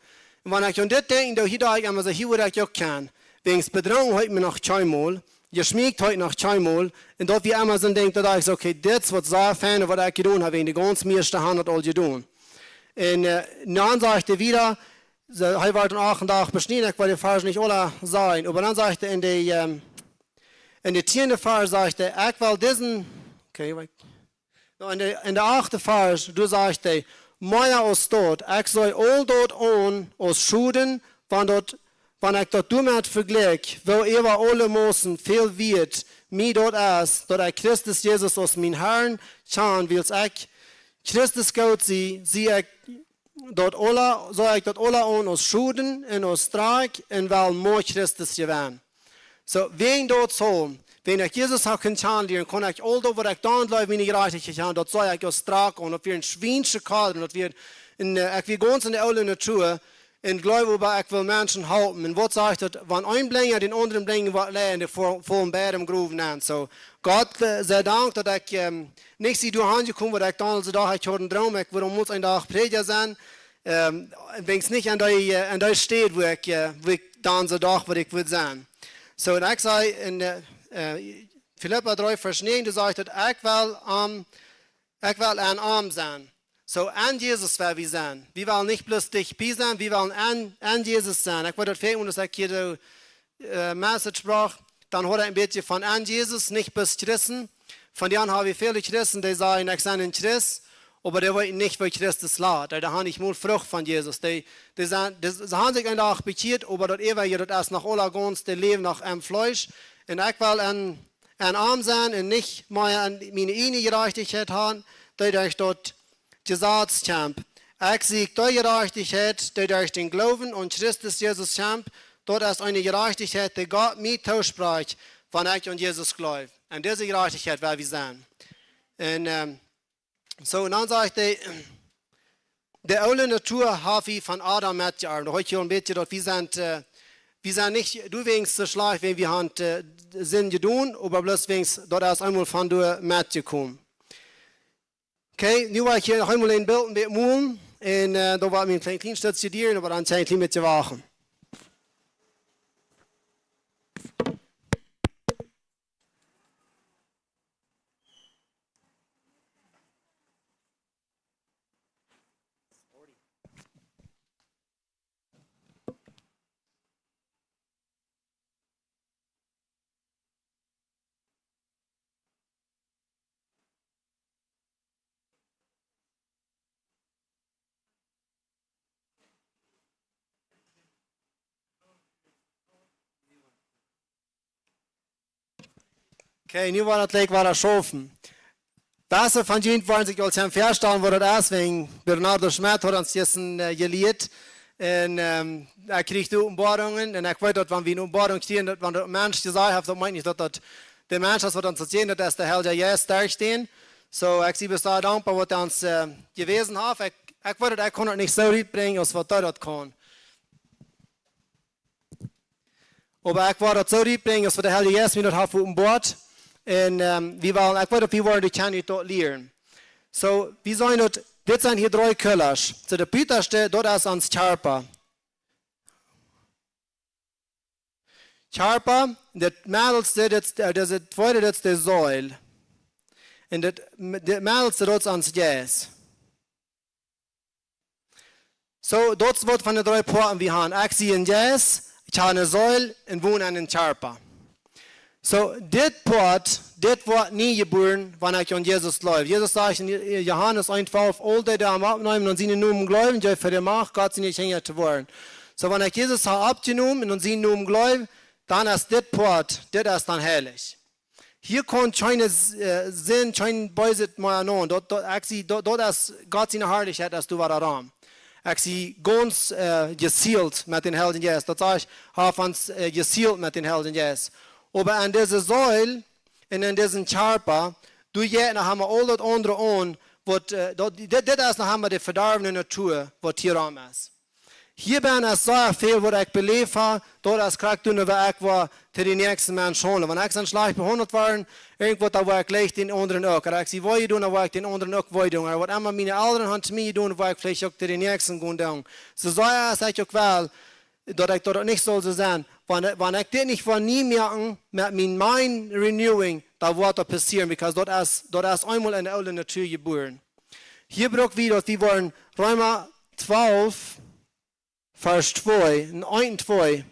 Un wan ekj aun dit denkj, dan hia docht ekj emma soo, hia wudd ekj uk kjennen. Wäajen bedrungen hab ekj mie noch kjeenmol, jeschmicht hab ekj noch kjeenmol, un daut wia emma soon Dinkj, daut ekj saj, okay, dit es waut sea fein, waut ekj jedonen hab, wäajen de gaunz mieeschte haben daut aul jedonen. Un, äh, dan sajcht hee wieda, soo, hee wort aun achten Dach beschnäden, ekj well de Varsch nich aula sajen, oba dan sajcht hee en de, ähm, en de tieende Varsch sajcht hee, ekj well disen, okay, wait. No, en de, en de achte Varsch, doa sajcht hee, mea aus daut, ekj see aul daut aun aus Schoden, wan daut, wan ekj daut doamet vejlikj, woo äwa aule Moten väl wieet mie daut es, daut ekj Christus Jesus aus mienen Harn kjann, wiels ekj Christus goot sie, sie ekj daut aula, see ekj daut aula aun aus Schoden un aus Drakj un well mea Christus jewennen. So, wäajen daut soo, wan ekj Jesus hab kunt kjanen lieren, kunn ekj aul daut, waut ekj dan jleewd, miene Jerajchtichkjeit kjanen, daut see ekj aus Drakj aun, daut wia een schwiensche Koadren, daut wia een, äh, ekj wia gaunz en de oole Natua, Un jleew oba, ekj well Menschen halpen. Un waut sajcht daut, wan een Blinja dän aundren blinjen woat, leiden dee vo-, vollen beid em Growen aun. Soo, Gott, äh, sie Dank, daut ekj, ähm, nich sie doa aunjekomen, waut ekj dan soo docht, ekj haud een Droom, ekj wudd mol een Dach Prädja sennen. Ähm, un wiens nich aun dee, äh, aun dee Städ, wua ekj, äh, wua ekj dan soo docht, waut ekj wudd sennen. Soo, un ekj säd en, äh, äh, Filippa dree, Varsch näajen, doa sajcht daut, ekj well am Ekj well aun am sennen. Soo, aun Jesus well wie sennen. Wie wellen nich bloos dicht bie sennen, wie wellen aun, aun Jesus sennen. Ekj weet daut väl, aus ekj hia de, äh, Message brocht, dan hieed ekj een bät von aun Jesus, nich bloos Christen. Vondoag hab wie väle Christen, dee sajen, ekj sie een Christ, oba dee weeten nich, woo Christus lat. Dee, dee haben nich mol Frucht von Jesus. Dee, dee sent, dee, see haben sikj een Dach bekjieet, oba daut äwaje, daut es noch aulagaunz, dee läwen noch em Fleesch. Un ekj well aun aun am sennen un nich mea aun miene ieejne Jerajchtichkjeit haben, dee derch daut Jesaz kjemt. Ekj sieekj dee Jerajchtichkjeit, dee derch dän Gloowen aun Christus Jesus kjemt. Daut es eene Jerajchtichkjeit, dee Gott mie toosprakjt, wan ekj aun Jesus jleew. Un dise Jerajchtichkjeit well wie sennen. Un, ähm, soo, un dan sajcht hee, de oole Natua hab wie von Adam metjearft. Daut heet hia een bät daut wie sent, äh, wie sent nich doawäajen soo schlajcht, wan wie haben, äh, Sind jedonen, oba bloos wäajen daut es eemol von doa metjekomen. Okay, nu well ekj hia noch eemol een Bilt een bät molen. Un, äh, daut woat mie een kjlien, kjlien Stootje dieren, oba dan kjenn jie een kjlien bät wachten. Okay, nu woa wie daut jlikj wada schaufen. Waut von junt woaren sikj aul kjennen väastalen, waut daut es, wäajen Bernardo Schmidt haft ons jistren, äh, jelieet. Un, ähm, hee kjrieech Openboarungen. Un ekj weet daut, wan wie eene Openboarunk kjrieen, daut, wan de Mensch jesajcht haft, daut meent nich, daut daut de Mensch es, waut ons daut sajcht, daut es de Heilje Jeist derch dän. Soo, ekj sie bloos sea dankboa, waut hee ons, äh, jewäsen haft. Ekj, ekj weet daut, ekj kunn daut nich soo rutbrinjen, aus waut hee daut kunn. Oba ekj woa daut soo rutbrinjen, aus waut de Heilje Jeist mie daut haft openboat. Un, ähm, wie wellen, ekj weet, daut wie woaren de Kjennich daut lieren. Soo, wie sent daut, dit sent hia dree Kjellers. Soo, de butaschte, daut es ons Kjarpa. Kjarpa, dit meddelste, dit, äh, dit tweede, daut es de Seel. Un dit, dit meddelste, daut es ons Jeist. Soo, daut es waut von de dree Poaten wie haben. Ekj sie een Jeist, ekj hab eene Seel un won en een Kjarpa. Soo, dit Poat, dit woat nie jebuaren, wan ekj aun Jesus jleew. Jesus sajcht en Johanes eent twalf, aul dee, dee am oppneemen un aun sienen Nomen jleewen, dee haben de Macht, Gott siene Kjinja to woaren. Soo, wan ekj Jesus hab oppjenomen un aun sienen Nomen jleew, dan es dit Poat, dit es dan heilich. Hia kaun kjeene, äh, Sind, kjeen Beeset mea aun. Daut, daut, ekj sie, daut, daut es Gott siene Harlichkjeit, es doa wada rom. Ekj sie gaunz, äh, jesealt met dän Heiljen Jeist. Daut sajcht, hab ons, äh, jesealt met dän Heiljen Jeist. Oba aun dise Seel un aun disen Kjarpa, doa jeit noch emol aul daut aundre aun, waut, äh, daut, dit, dit es noch emol de vedorwne Natua, waut hia rom es. Hia benne es sea väl, waut ekj beläft hab, daut es krakjt doa, wua ekj woa to dän näakjsten Mensch haundlen. Wan ekj sie schlajcht behaundelt worden, irjentwaut, dan woa ekj jlikj dän aundren uk. Ooda ekj sie wee jedonen, dan woa ekj dän aundren uk wee doonen. Ooda waut emma miene Elren haben to mie jedonen, woa ekj veleicht uk to dän näakjsten gonen doonen. Soo sea es ekj uk well, daut ekj daut nich saul soo sennen. Wan, wan ekj dit nich woa nie moaken met mien mind renewing, dan woat daut passieren, because daut es, daut es eemol en de oole Natua jebuaren. Hia bruck wie daut, wie woaren Reema twalf, Varsch twee, un eent un twee.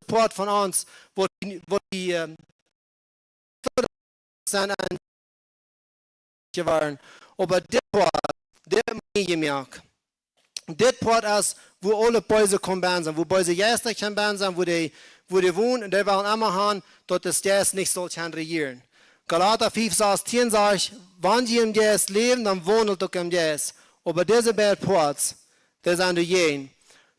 Poat von ons, waut, waut wie, ähm, sent aun jeworden. Oba dit Poat, dit mott wie moaken. Dit Poat es, wua aule Beese kaun bennen sennen, wua beese Jeista kjennen bennen sennen, wua dee, wua dee wonen, un dee wellen emma haben, daut de Jeist nich saul kjennen rejieren. Galata fief sastieen sajcht, wan jie em Jeist läwen, dan waundelt uk em Jeist. Oba dise beid Poats, dee sent doajäajen.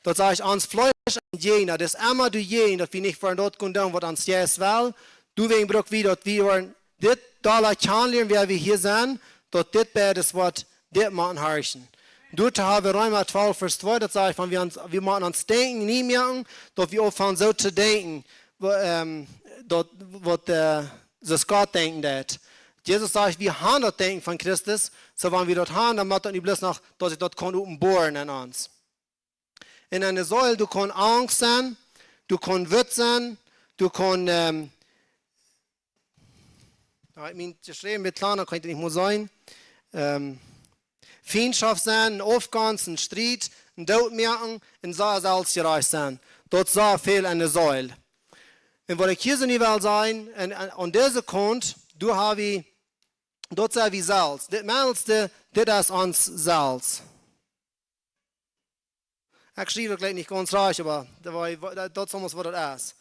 Daut sajcht, ons Fleesch es een Jäajna, daut es emma doajäajen, daut wie nich woaren daut gonen doonen, waut ons Jeist well. Doawäajen bruck wie daut, wie woaren dit dolla kjanen lieren, wäa wie hia sent, daut dit beides woat dit motten horchen. Doa haben wie Reema twalf, Varsch twee, daut sajcht, wan wie ons, wie motten ons Denkjen nie moaken, daut wie opphieren soo to denkjen, wa-, ähm, daut, waut, äh, soo aus Gott denkjen deed. Jesus sajcht, wie haben daut Denkjen von Christus, soo wan wie daut haben, dan mott daut nich bloos noch, daut sikj daut kaun openboaren aun ons. En eene Seel, doa kaun Angst sennen, doa kaun Wut sennen, doa kaun, ähm, jo, ekj meen, jeschräwen met Kjleena kaun ekj nich mea sennen. Ähm, Fientschoft sennen, Aufgonst, Striet, Doot moaken, un sea selfstjerajcht sennen. Daut es sea väl en de Seel. Un waut ekj hia soo nu well sajen, en, en, aun dise Kaunt, doa haben wie, daut sent wie selfst. Dit meiste, dit es ons selfst. Ekj schriew daut jlikj nich gaunz rajcht, oba daut, daut, daut es aulemol waut daut es.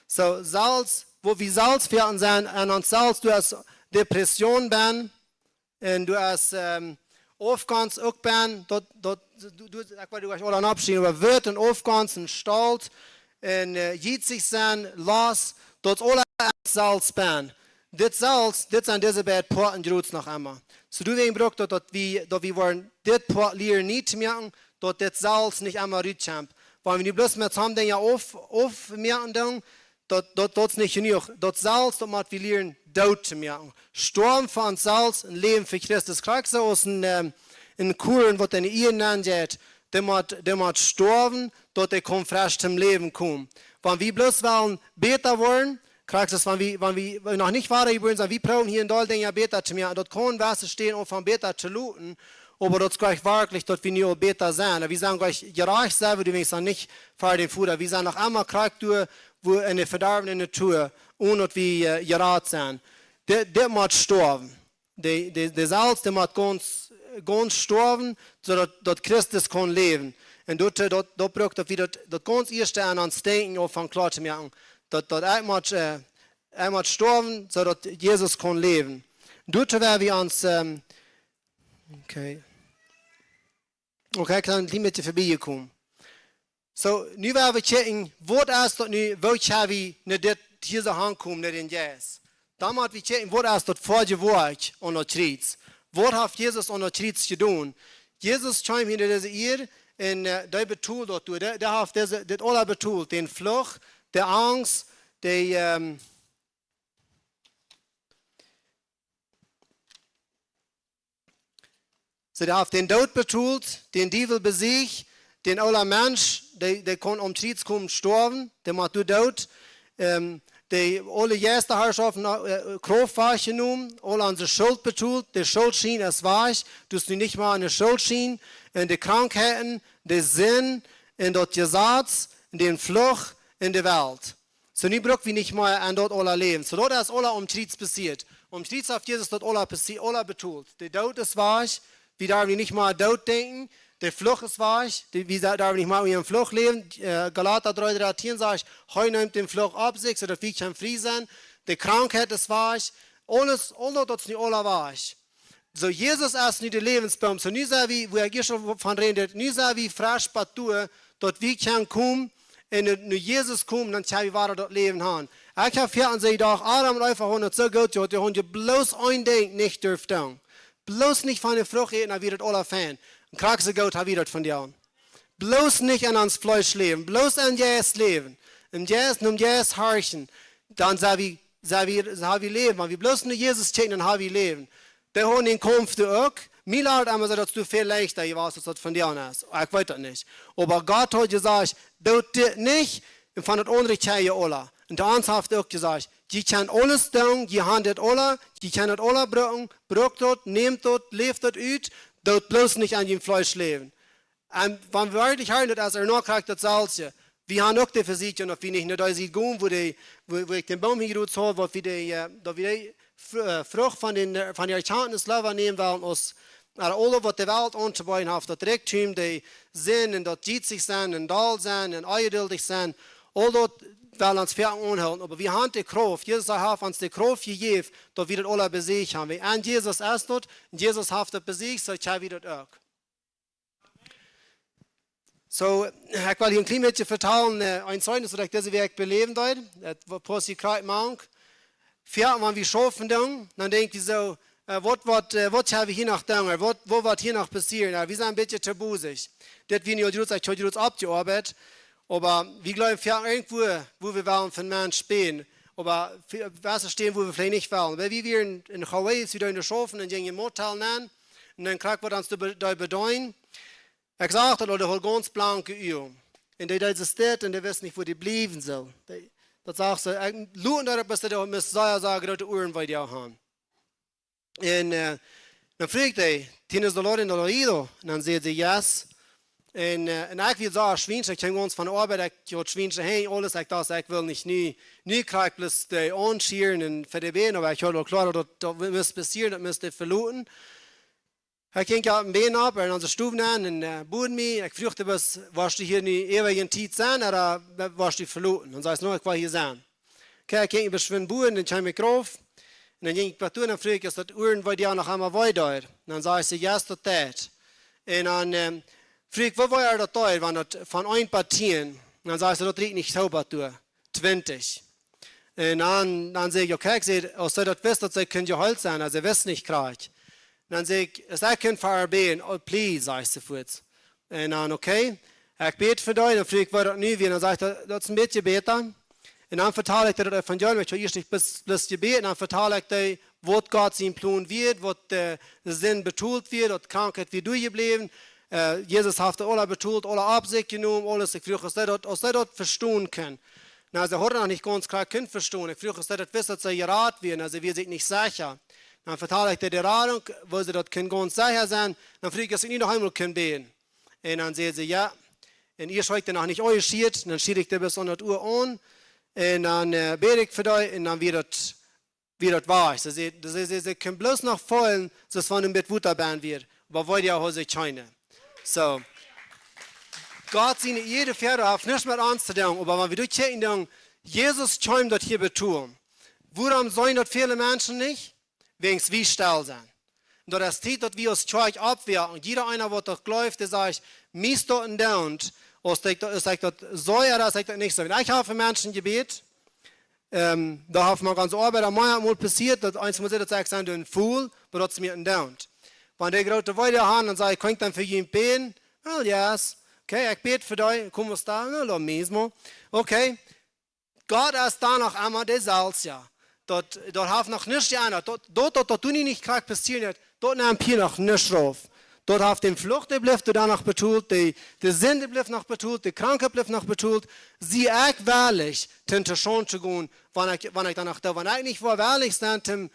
Soo, selfst, woo wie selfst vehaten sent, aun ons selfst, doa es Depression bennen, un doa es, ähm, Aufgonst uk bennen, daut, daut, du, du, ekj weet, du hast aule aufjeschräwen, oba Wut un Aufgonst un Stolt un, äh, jietsich sennen, Lost, daut es aules selfst bennen. Dit selfst, dit sent dise beid Poaten jrots noch emma. Soo, doawäajen brukt daut, daut wie, daut wie woaren dit Poat lieren nie to moaken, daut dit selfst nich emma rutkjemt. Wan wie nu bloos met soone Dinja auf-, aufmoaken doonen, daut, daut, daut es nich jenuach. Daut selfst, daut mott wie lieren doot to moaken. Stoawen fa ons selfst un läwen fa Christus. Krakjt soo aus een, ähm, een Korn, waut en de Ieed nenjeit, dee mott, dee mott stoawen, daut dee kaun fresch toom Läwen komen. Wan wie bloos wellen bäta woaren, krakjt soo aus wan wie, wan wie, wan wie noch nich wadajebuaren sent, wie proowen hia un doa Dinja bäta to moaken. Daut kaun waut steit, om von bäta to loten, oba daut es nich werkjlich, daut wie nu aul bäta sent. Wie sent nich jerajcht, sent wie, du weetst dan nich, ver dän Voda. Wie sent noch emma krakjt doa, woo en de vedorwne Natua, onen daut wie, äh, jerat sent. Dit, dit mott stoawen. De, de, de selfst, dee mott gaunz, gaunz stoawen, soo daut, daut Christus kaun läwen. Un daut, äh, daut, daut brukt daut wie daut, daut gaunz ieeschte aun ons Denkjen aul von kloa to moaken. Daut, daut ekj mott, äh, ekj mott stoawen, soo daut Jesus kaun läwen. Doa woa wie ons, ähm, okay. Okay, ekj sie een kjlien bät verbie jekomen. Soo, nu woa wie kjikjen, waut es daut nu, woo kjenn wie no dit hia soo aunkomen, no dän Jeist? Dan mott wie kjikjen, waut es daut fa een Woakj aun daut Kjriez? Waut haft Jesus aun daut Kjriez jedonen? Jesus kjeem hia no dise Ieed un, äh, dee betold daut doa. Dee, dee haft dise, dit aules betolt. Dän Fluch, de Angst, de, ähm, Soo, dee haft dän Doot betolt, dän Diewel besieecht, dän oolen Mensch, dee, dee kunn aum Kjriez komen stoawen, dee mott doa doot. Ähm, dee aule Jeistaharschoften, äh, Krauft wajchjenomen, aul onse Schult betolt, de Schultschien es wajch, du hast nu nich mea eene Schultschien, un de Krankheiten, de Sind, un daut Jesaz, un dän Fluch, un de Welt. Soo, nu bruck wie nich mea aun daut aules läwen. Soo, daut es aules aum Kjriez passieet. Aum Kjriez haft Jesus daut aules passie-, aules betolt. De Doot es wajch, wie darwen nich mea doot denkjen. De Fluch es wajch, de, wie da-, darwen nich mea en Fluch läwen. Äh, Galata dree, dree, tieen sajcht, hee nemt dän Fluch opp sikj, soo daut wie kjennen frie sennen. De Krankheit es wajch. Aules, aul daut, daut es nu aules wajch. Soo, Jesus es nu de Läwensboom. Soo, nu sent wie, woo ekj ieescht von räden deed, nu sent wie fresch bat doa, daut wie kjennen komen un nu, nu Jesus komen, dan kjenn wie wada daut Läwen haben. Ekj hab hia aun see doch, Adam un Eva hauden daut soo goot jehaut, dee hauden je bloos een Dinkj nich doonen. Bloos nich von de Frucht äten, dan wia daut aules fein. Un krakjt soo goot haben wie daut vondoag. Bloos nich en ons Fleesch läwen, bloos em Jeist läwen. Em Jeist, nom Jeist horchen. Dan sent wie, sent wie, haben wie Läwen. Wan wie bloos no Jesus kjikjen, dan haben wie Läwen. Dee hauden dän Kaumf doa uk. Mie lat emma soo, daut es väl leichta jewast, aus daut vondoag es. Ekj weet daut nich. Oba Gott haud jesajcht, doot dit nich, un von daut aundre kjenn jie aules. Un to ons haft hee uk jesajcht, jie kjennen aules doonen, jie haben dit aules, jie kjennen daut aules brucken, brukt daut, nämt daut, läft daut ut, doot bloos nich en jun Fleesch läwen. Un wan wie werkjlich horchen, daut es uk krakjt daut selwje. Wie haben uk de Vesieekjunk, daut wie nich no dee Sied gonen, wua dee, wua, wua ekj dän Boom hia jrots haud, waut wie dee, äh, daut wie dee Fr-, äh, Frucht von dän, äh, von de Erkjantnis leewa nämen wellen, aus, äh, aules waut de Welt auntobeeden haft, daut Rikjdom, de Sind un daut jietsich sennen un doll sennen un onjeduldich sennen, aul daut well ons väa aunhoolen. Oba wie haben de Krauft, Jesus haft ons de Krauft jejäft, daut wie daut aules besieecht haben. Wie, en Jesus es daut, un Jesus haft daut besieecht, soo kjenn wie daut uk. Soo, ekj well hia een kjlien bät vetalen, äh, een Zeichnis, waut ekj dise Wäakj beläwen deed. Daut wa-, passiet krakjt mank. Väa, wan wie schaufen doonen, dan denkj wie soo, Äh, waut, waut, äh, waut haben wie hia noch doonen? Waut, waut woat hia noch passieren? Äh, wie sent een bät too bosich. Dit wia nu aul jrods, ekj haud jrods oppjeoabeit. Oba wie jleewen, fa irjentwua, wua wie wellen fa Menschen bäden. Oba fa, fa Städen, wua wie veleicht nich wellen. Wiels wie wieren en, en Hawaii, wie deeden schaufen, un jinjen en een Motel nenn. Un dan krakjt waut ons doa be-, doa bedeenen. Ekj sach daut, daut haud gaunz blanke Uagen. Un dee deed soo stell un dee wist nich, wua dee bliewen sull. Dee, daut sach see, ekj, luaren doaropp, bat dee must sea, sea groote Uaren wia dee haben. Un, äh, dan fruach ekj dee, "¿Tienes dolor en el oído?" Un dan säd see, "Yes." Un, äh, un ekj wia sea schwiensch, ekj kjeem gaunz von de Oabeit, ekj haud schwiensche Henj, aules, ekj docht, ekj well nich nu, nu krakjt bloos dee aunschieren un fa dee bäden, oba ekj haud aul kloa, daut, daut must passieren, daut must dee veloten. Ekj jinkj opp een Bad opp un onse Stow nenn un, äh, bad mie. Ekj fruach dee bloos, "Woascht du hia nu eewich en Tiet sennen, ooda woascht du veloten?" Dan säd see, "Nä, ekj well hia sennen." Okay, ekj jinkj bloos schwind bäden, dan kjeem ekj rauf. Un dan jinkj ekj bat doa un dan fruach ekj, "Es daut Uaren wia dee noch emma wee doa?" Un dan säd see, "Yes, daut deit." Un dan, ähm, fruach ekj, "Woo wee daut doa, wan daut von eent bat tieen?" Un dan säd see, "Daut rieekjt nich soo bat doa. Twintich." Un dan, dan säd ekj, "Okay," ekj säd, "aus see daut wist, daut see kunn jeheelt sennen, aulsoo see wist nich krakjt." Un dan säd ekj, "Es ekj kunn fa äa bäden, oh, please," säd see fuaz. Un dan, "Okay, ekj bäd fa dee," dan fruach ekj, "Woo daut nu wia?" Dan säd see, "Daut, daut es een bät bäta." Un dan vetald ekj dee daut Evangelium, ekj haud ieescht nich bloos, bloos jebäden, dan vetald ekj dee, waut Gott sien Plon wia, waut, äh, de Sind betolt wia, daut Krankheit wia doajebläwen, äh, Jesus haft aules betolt, aules opp sikj jenomen, aules, ekj fruach, aus see daut, aus see daut vestonen kunn. Na, see haud noch nich gaunz krakjt kunt vestonen. Ekj fruach, aus see daut wist, daut see jerat wia, na, see wia sikj nich secha. Dan vetald ekj äa de Radunk, woo see daut kunn gaunz secha sennen. Dan fruach ekj, aus ekj nu noch eemol kunn bäden. Un dan säd see, "Jo." Un ieescht haud ekj dee noch nich aunjeschieet, dan schieed ekj dee bat aun daut Uah aun. Un dan, äh, bäd ekj fa dee, un dan wia daut, wia daut wajch. See säd, see, see, see kunn bloos noch feelen, soo aus wan een bät Wota bie wia. Oba wee dee haud, see kjeene. Soo. Gott siene Ieed, Väarajcht haft nuscht met ons to doonen, oba wan wie doa kjikjen, dan, Jesus kjeem daut hia betolen. Wuarom seenen daut väle Menschen nich? Wäajens wie stell sent. Un daut es Tiet, daut wie aus Kjoakj oppwoaken. Un jieda eena, waut daut jleeft, dee sajcht, "Mie es daut endoont, aus ekj daut, aus ekj daut soo ooda aus ekj daut nich soo." Un ekj hab fa Menschen jebät, ähm, daut haft mie aun de Oabeit aul meamol passieet, daut eena mol sajcht, daut see sent dan fool, oba daut es mie endoont. Wan dee groote Wieed haben, dan saj ekj, "Kaun ekj dan fa junt bäden?" "Well, yes." "Okay, ekj bäd fa dee." "¿Cómo está?" "No, lo mismo." Okay. Gott es doa noch emma deeselwja. Daut, daut haft noch nuscht jeendat. Daut, daut, daut, daut doa nu nich krakjt passieren deit, daut nemt hia noch nuscht rauf. Daut haft dän Fluch, dee blift doa noch betolt, dee, de Sind, dee blift noch betolt, de Krankheit blift noch betolt. Sie ekj wellich, toom to Schaund to gonen, wan ekj, wan ekj doa noch doo, wan ekj nich woa wellich sennen, toom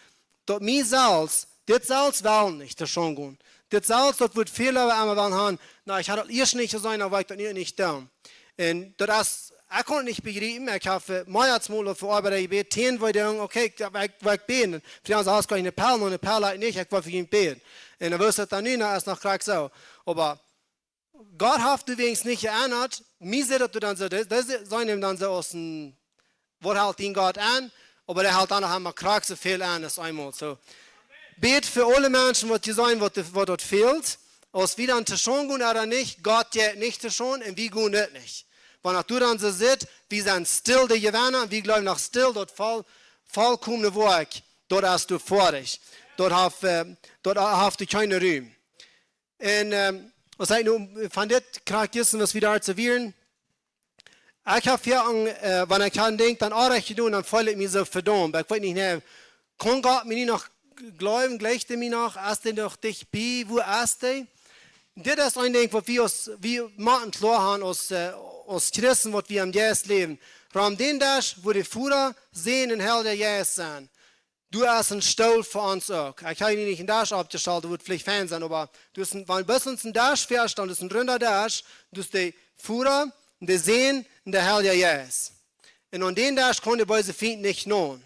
daut mie selfst, dit selfst well nich to Schaund gonen. Dit selfst, daut woat väl leewa emma wellen haben, "Na, ekj hab daut ieescht nich jeseenen, dan woa ekj daut nu nich doonen." Un daut es, ekj kaun daut nich bejriepen, ekj hab, äh, mea aus mol fa Oabeit jebät, tieen Wieed, okay, ekj, ekj, ekj bäd. Fa dee aundre es krakjt ne Pell, no ne Pell ekj nich, ekj woa fa junt bäden. Un dan wist ekj daut nu, na, es noch krakjt soo. Oba Gott haft doawäajens nich jeendat. Mie sajcht daut dan soo, daut, daut sent dan soo aus een, waut helt dien Gott aun? Oba dee helt dan noch emma krakjt soo väl aun aus eemol. Soo, bät fa aule Menschen, waut hia sent, waut, waut daut fält. Aus wie dan to Schaund gonen ooda nich, Gott jeit nich to Schaund un wie gonen uk nich. Wan daut doa dan soo sitt, wie sent stell de Jewenna, wie jleewen noch stell daut voll, vollkomne Woakj, daut es doa foadich. Daut haft, äh, daut haft doa kjeenen Rum. Un, ähm, aus ekj nu von dit krakjt jistren, waut wie doa soo wieren, ekj hab hia aun, äh, wan ekj aun denkj, dan oajch jedonen, dan feel ekj mie soo vedaumt. Ekj weet nich, nä, kaun Gott mie nu noch jleewen, jleicht hee mie noch, es hee noch dicht bie, wua es hee? Dit es een Dinkj, waut wie aus, wie motten kloa haben aus, äh, aus Christen, waut wie aum Jeist läwen. Rom dän Desch, wua de Voda, Sän un Heilja Jeist sent. Doa es een Stool fa ons uk. Ekj hab hia nich een Desch oppjestalt, daut wudd veleicht fein sennen, oba doa es een, wan bloos een Desch väasteit, daut es een runda Desch, doa es de Voda, de Sän un de Heilja Jeist. Un aun dän Desch kaun de beese Fient nich naun.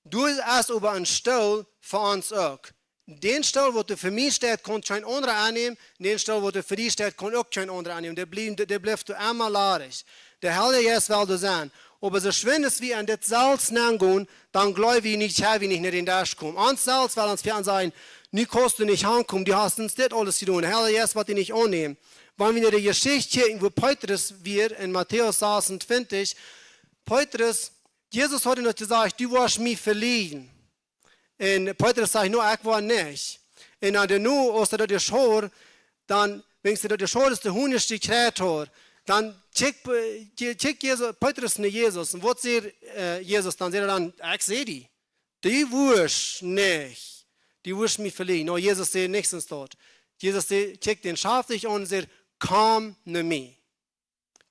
Doa es oba een Stool fa ons uk. Dän Stool, waut doa fa mie steit, kaun kjeen aundra aunnämen, dän Stool, waut doa fa die steit, kaun uk kjeen aundra aunnämen. Dee bliewen, dee, dee blift doa emma ladich. De Heilja Jeist well doa sennen. Oba soo schwind aus wie aun dit selfst nengonen, dan jleew wie nich, hab wie nich no dän Desch komen. Ons selfst well ons wieda sajen, nu kaust du nich aunkomen, du hast ons dit aules jedonen. De Heilja Jeist woat die nich aunnämen. Wan wie no de Jeschicht kjikjen, wua Petrus wia en Matäus sasuntwintich, Petrus, Jesus haud am daut jesajcht, du woascht mie veleajnen. Un Petrus sajcht: "Nä, ekj woa nich." Un dan doano, aus hee daut jesajcht haud, dan, wan hee daut jesajcht haud, aus de Honisch jekjräajen haud, dan kjikjt, kjikjt Jesus, Petrus no Jesus. Un waut sajcht, äh, Jesus dan? Sajcht hee dan: "Ekj sie dee. Dee wurscht nich. Dee wurscht mie veleajen." Nä, Jesus säd nuscht doaräwa. Jesus säd, kjikjt dän schaftich aun un säd: "Komm no mie."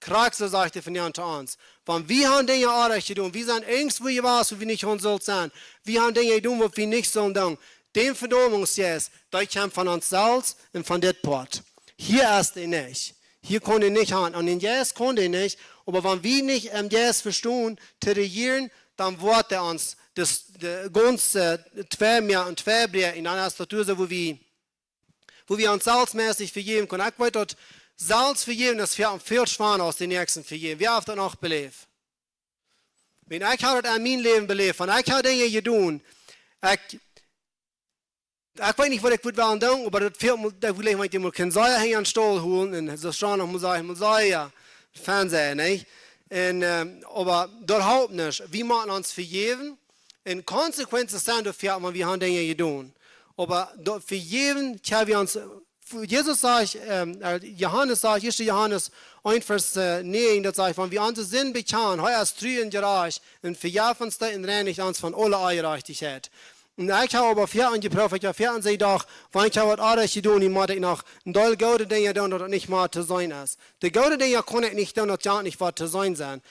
Krakjt soo sajcht hee vondoag to ons. Wan wie haben Dinja orrajcht jedonen, wie sent irjentwua jewast, wua wie nich haben sullt sennen. Wie haben Dinja jedonen, waut wie nich sullen doonen. Dän Vedaumungsjeist, dee kjemt von ons selfst un von dit Poat. Hia es hee nich. Hia kaun hee nich han. Aun dän Jeist kaun hee nich. Oba wan wie nich em Jeist vestonen to rejieren, dan woat hee ons daut, de gaunze, äh, twee mea un twee bräakjen. Un dan es daut soo, wua wie wua wie ons selfst meist nich vejäwen kjennen. Ekj weet daut selfst vejäwen es väl, väl schwanda aus dän Näakjsten vejäwen. Wie haben daut noch beläft. Wan ekj hab daut en mien Läwen beläft, wan ekj hab Dinja jedonen, ekj, ekj weet nich, waut ekj wudd wellen doonen, oba daut fält mie, daut wudd ekj mol kjennen sajen, hia aun Stool holen un soo scheen noch mol sajen, mol sajen, jo, Fernsehen, nä? Un, ähm, oba daut halpt nich. Wie motten ons vejäwen. Un Konsequenzen sent doafäa, wan wie haben Dinja jedonen. Oba daut vejäwen, tja, wie ons, Jesus sajcht, ähm, äh, Johanes sajcht, ieeschte Johanes eent Varsch, äh, näajen, daut sajcht, wan wie onse Sind bekjanen, hee es tru un jerajcht un vejeft ons dee un reinicht ons von aule Onjerajchtichkjeit. Un ekj hab oba väl aunjeprooft, ekj hab väl aun sikj jedocht, wan ekj hab waut orrajcht jedonen, dan mott ekj noch een Deel goode Dinja doonen, daut et nich mea to seenen es. De goode Dinja kaun ekj nich doonen, daut jeit nich waut to seenen sennen.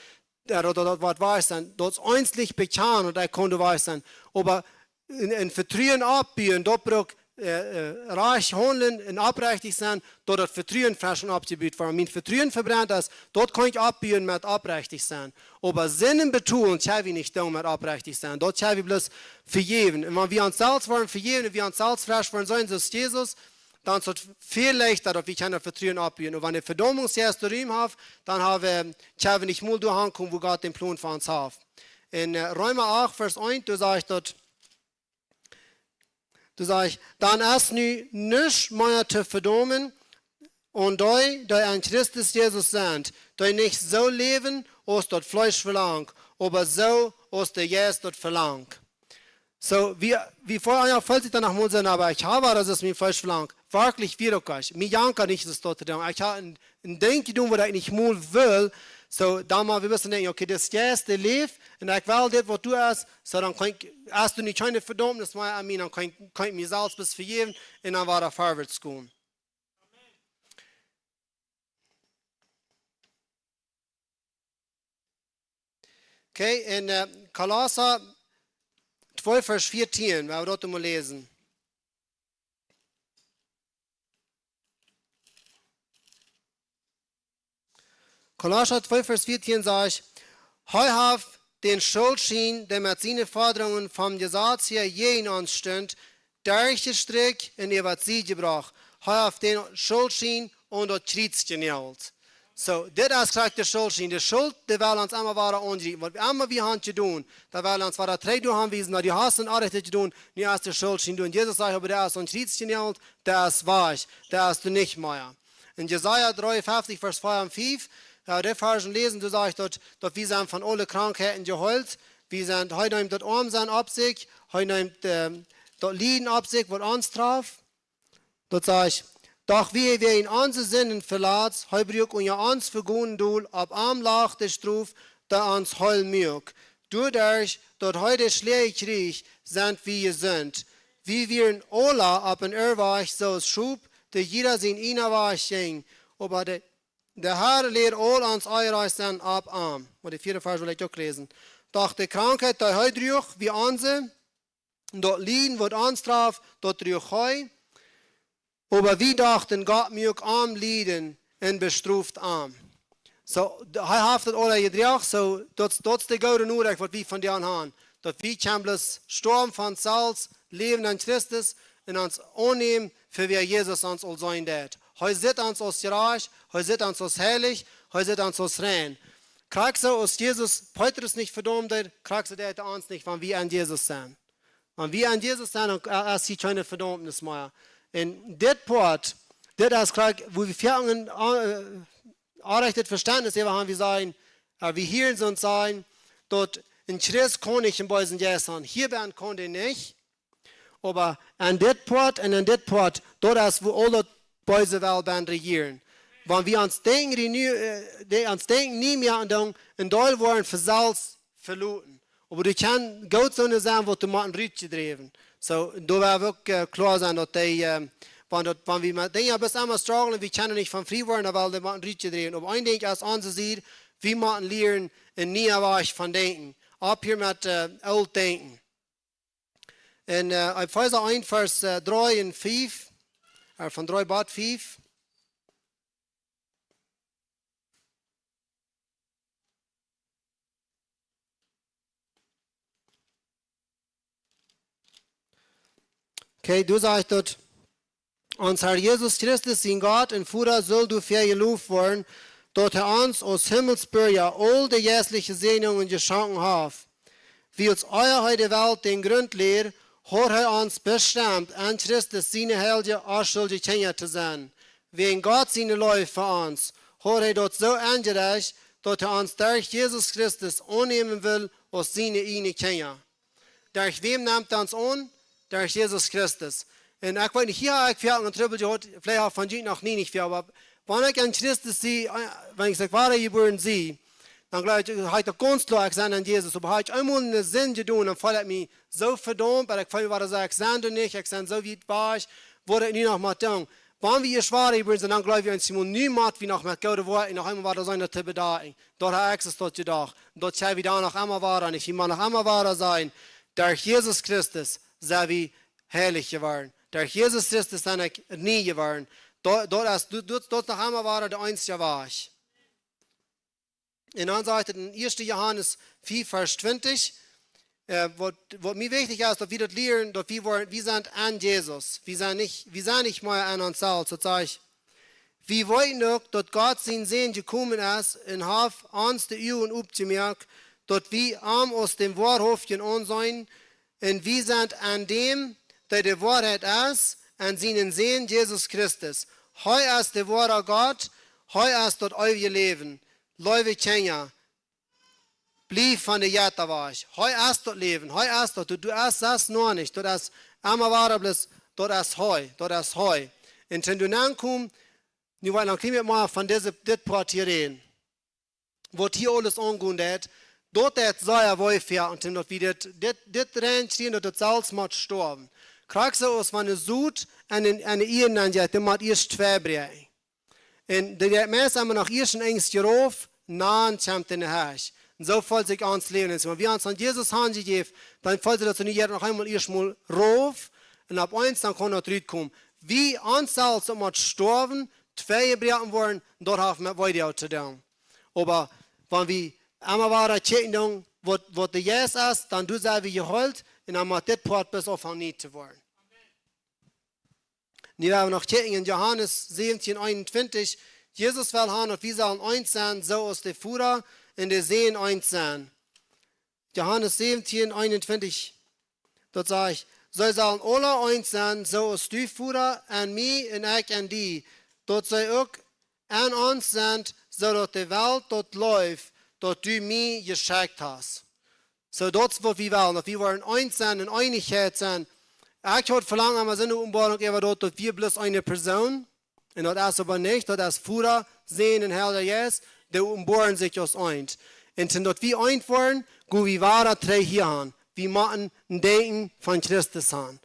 Jo, daut, daut, daut woat wajch sennen. Daut es eenslich bekjanen, daut ekj kunn wajch sennen. Oba een, een Vetruen oppbuen, daut brukt, äh, äh, rajcht haundlen un oprechtich sennen, daut daut Vetruen fresch oppjebut woat. Mien Vetruen vebrent es, daut kaun ekj oppbuen met oprechtich sennen. Oba Sinden betolen, kjenn wie nich doonen met oprechtich sennen. Daut kjenn wie bloos vejäwen. Un wan wie ons selfst woaren vejäwen, wie ons selfst fresch woaren sennen, soo aus Jesus, dan es daut väl leichta, daut wie kjennen Vetruen oppbuen. Un wan de Vedaumungsjeist Rum haft, dan haben wie, kjenn wie nich mol doahan komen, wua Gott dän Plon fa ons haft. En, äh, Reema acht, Varsch eent, doa sajcht daut, doa sajcht: "Dan es nu nuscht mea to vedaumen aun dee, dee en Christus Jesus sent, dee nich soo läwen, aus daut Fleesch velangt, oba soo, aus de Jeist daut velangt." Soo, wie, wie väl, jo, fält sikj dan noch mol sennen, oba ekj hab, daut es mien Fleesch velangt. Werkjlich, wie uk, ekj, mie jankat nich, daut to doonen. Ekj hab een, een Dinkj jedonen, waut ekj nich mol well. Soo, dan mau wie wisten, denkjen, okay, daut es Jeist, dee läft, un ekj well dit, waut du hast. Soo, dan kaun ekj, hast du nich kjeene Vedaumnis mea aun mie, dan kaun ekj, kaun ekj mie selfst bloos vejäwen un dan wada verwoats gonen. Okay, en, äh, Kolossa twee Varsch vieetieen, woa wie daut mol läsen. Kolossa twee Varsch vieetieen sajcht: "Hee haft dän Schultschien, dee met siene Fodrungen vom Jesaz häa jäajen ons stunt, derchjestrikjt un äwa de Sied jebrocht." Hee haft dän Schultschien aun daut Kjriez jenäajelt. Soo, dit es krakjt de Schultschien. De Schult, dee well ons emma wada aunjriepen. Waut emma wie haben jedonen, dee well ons wada trigj doa aunwiesen, nu, du hast een Onrajchtet jedonen, nu es de Schultschien doa. Un Jesus sajcht: "Oba dee es aun daut Kjriez jenäajelt, dee es wajch, dee hast du nich mea." En Jesaja dreeunfeftich, Varsch vea un fief, jo, dee Varsch läsen, doa sajcht daut, daut wie sent von aule Krankheiten jeheelt. Wie sent, hee nemt daut Oamsennen opp sikj, hee nemt, ähm, daut Lieden opp sikj, waut ons traft. Doa sajcht: "Doch wia hee wäajen onse Sinden veletzt, hee bruak unja onse Vegonen dol, opp am lach de Strof, dee ons heel muak. Doaderch, daut hee de Schläaj kjrieech, sent wie jesunt. Wie wieren aula opp een Irrwajch, soo aus Schop, dee jieda sienen ieejnen Wajch jinkj. Oba de, de Herr läd aul ons Onjerajchtsennen opp am." Waut de vieede Varsch well ekj uk läsen. "Doch de Krankheit, dee hee druach, wia onse, un daut Lieden, waut ons traft, daut druach hee. Oba wie dochten, Gott muak am lieden un bestroft am." Soo, d-, hee haft daut aula jedroagen, soo, daut, daut es de goode Norecht, waut wie von dän haben. Daut wie kjennen bloos stoawen von selfst, läwen en Christus un ons aunnämen, fa wäa Jesus ons aul sennen deit. Hee sitt ons aus jerajcht, hee sitt ons aus heilich, hee sitt ons aus rein. Krakjt soo aus Jesus Petrus nich vedaumt haud, krakjt soo deit hee ons nich, wan wie en Jesus sent. Wan wie en Jesus sent, dan, äh, es hia kjeene Vedaumnis mea. Un dit Poat, dit es krakjt, wua wie väl een, äh, onrajchtet Vestentnis äwa haben, wie sajen, äh, wie hieren soont sajen, daut een Christ kaun nich een beesen Jeist haben. Hia bie kaun dee nich. Oba aun dit Poat un aun dit Poat, daut es wua aul daut Beese well bie rejieren. Wan wie ons Denkjen, äh, dee ons Denkjen nie mea aun doonen, un doa woaren fa selfst veloten. Oba du kaust goot soone sennen, waut du motst rutjedräwen. Soo, doa woa wie uk, äh, kloa sennen, daut dee, äh, wan daut, wan wie met Dinja bloos emma strugglen, wie kjennen nich von frie woaren, dan woa wie motst rutjedräwen. Oba een Dinkj es onse Sied, wie motten lieren, een niea Wajch von denkjen. Opp hia met, äh, oolt Denkjen. En, äh, Efeesa eent, Varsch, äh, dree un fief, äh, von dree bat fief. Okay, doa sajcht daut: Ons Herr Jesus Christus, sien Gott un Voda, saul doafäa jeloft woaren, daut hee ons aus Himmelsbirja aul de jeistelje Säajnungen jeschonken haft. Wiels ea hee de Welt dän Grunt läd, haud hee ons bestemt, en Christus siene heilje, onschuldje Kjinja to sennen. Wäajen Gott siene Leew fa ons haud hee daut soo enjerecht, daut hee ons derch Jesus Christus aunnämen well aus siene ieejne Kjinja. Derch wäm nemt hee ons aun? Derch Jesus Christus. Un ekj weet nich, hia, ekj hab een Trubbel jehaut, veleicht haft von junt noch nie nich väl, oba wan ekj en Christus sie, äh, wan ekj wada jebuaren sie, dan jleew ekj, hab ekj daut gaunz kloa, ekj sie en Jesus. Oba hab ekj eemol eene Sind jedonen, dan feel ekj mie soo vedaumt, un ekj feel mie wada soo, ekj sie doa nich, ekj sie soo wiet wajch, waut ekj nu noch mott doonen. Wan wie ieescht wada jebuaren sent, dan jleew ekj, eemol nu mott wie noch met goode Wieed, un noch eemol wada sennen, daut to bedeenen. Doa hab ekj daut jedocht. Daut sell wie dan noch emma wada, un ekj mott noch emma wada sajen, derch Jesus Christus sent wie heilich jeworden. Derch Jesus Christus sie ekj nie jeworden. Daut, daut es, daut, daut es noch emma wada de eensje Wajch. Un dan sajcht et en ieeschte Johanes fief, Varsch twintich, äh, waut, waut mie wichtich es, daut wie daut lieren, daut wie woaren, wie sent en Jesus. Wie sent nich, wie sent nich mea en ons selfst. Daut sajcht, wie weeten uk, daut Gott sien Sän jekomen es un haft ons de Uagen opjemoakt, daut wie am aus dän Woarhauftjen aunseenen, un wie sent en däm, dee de Woarheit es, en sienen Sän Jesus Christus. Hee es de woare Gott, hee es daut eewje Läwen. Leewe Kjinja, bliew von de Jetta wajch. Hee es daut Läwen, hee es daut. Du, du best daut noch nich, daut es emma wada bloos, daut es hee, daut es hee. Un wan du aunkommst, nu well ekj noch een kjlien bät mea von dise, dit Poat hia räden. Waut hia aules aungonen deit, daut deit sea wee fa ons, un daut wie dit, dit, dit rein kjrieen, daut daut selfst mott stoawen. Krakjt soo aus wan de Sot en de, en de Ieed nenjeit, dee mott ieescht twei bräakjen. Un dee deit meist emma noch ieescht een Enjstje rauf, dan kjemt de Hecht. Un soo felt sikj ons Läwen. Un wan wie ons aun Jesus hanjäwen, dan felt sikj daut soo, nu jeit noch eemol ieescht mol rauf, un opp eemol dan kaun daut rutkomen. Wie ons selfst mott stoawen, twei jebroaken woaren, daut haft met Weedoag to doonen. Oba wan wie emma wada kjikjen doonen, waut, waut de Jeist es, dan doo sent wie jeheelt, un dan mott dit Poat bloos aunfangen nie to woaren. Nu woa wie noch kjikjen en Johanes säwentieen eenuntwintich. Jesus well haben, daut wie sellen eent sennen, soo aus de Voda un de Sän eent sent. Johanes säwentieen eenuntwintich, daut sajcht: See sellen aule eent sennen, soo aus du, Voda, en mie un ekj en die, daut see uk en ons sent, soo daut de Welt daut jleeft, daut du mie jeschekjt hast. Soo, daut es waut wie wellen, daut wie woaren eent sennen, en Eenichkjeit sennen. Ekj haud velangt, emma soo ne Openboarunk äwa daut, daut wie bloos eene Persoon, un daut es oba nich, daut es Voda, Sän un Heilja Jeist, dee openboaren sikj aus eent. Un soo daut wie eent woaren, go wie wada trigj hia han. Wie motten een Denkjen von Christus han.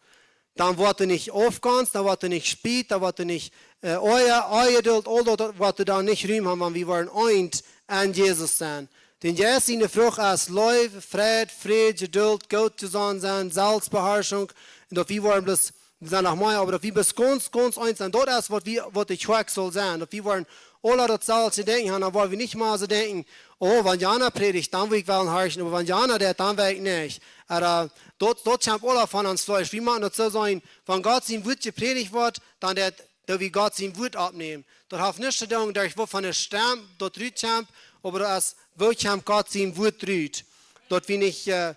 Dan woat doa nich Aufgonst, dan woat doa nich Spiet, dan woat doa nich, äh, Oaja, Onjedult, aul daut woat doa dan nich Rum han, wan wie woaren eent en Jesus sennen. Dän Jeist siene Frucht es Leew, Freid, Fräd, Jedult, goot jesonnen sennen, Selfstbeharschunk. Un daut wie woaren bloos, wie sent noch mea, oba daut wie bloos gaunz, gaunz eent sent. Daut es waut wie, waut de Kjoakj saul sennen. Daut wie woaren aule daut selwje Denkjen han, dan woa wie nich mea soo denkjen: Oh, wan jana prädicht, dan well ekj wellen horchen, oba wan jana deit, dan well ekj nich. Ooda, daut, daut kjemt aule von ons Fleesch. Wie motten daut soo seenen, wan Gott sien Wuat jeprädicht woat, dan deit, daut wie Gott sien Wuat oppnämen. Daut haft nuscht to doonen derch waut von eene Stemm daut rutkjemt, oba daut es, woo kjemt Gott sien Wuat rut. Daut wie nich, äh,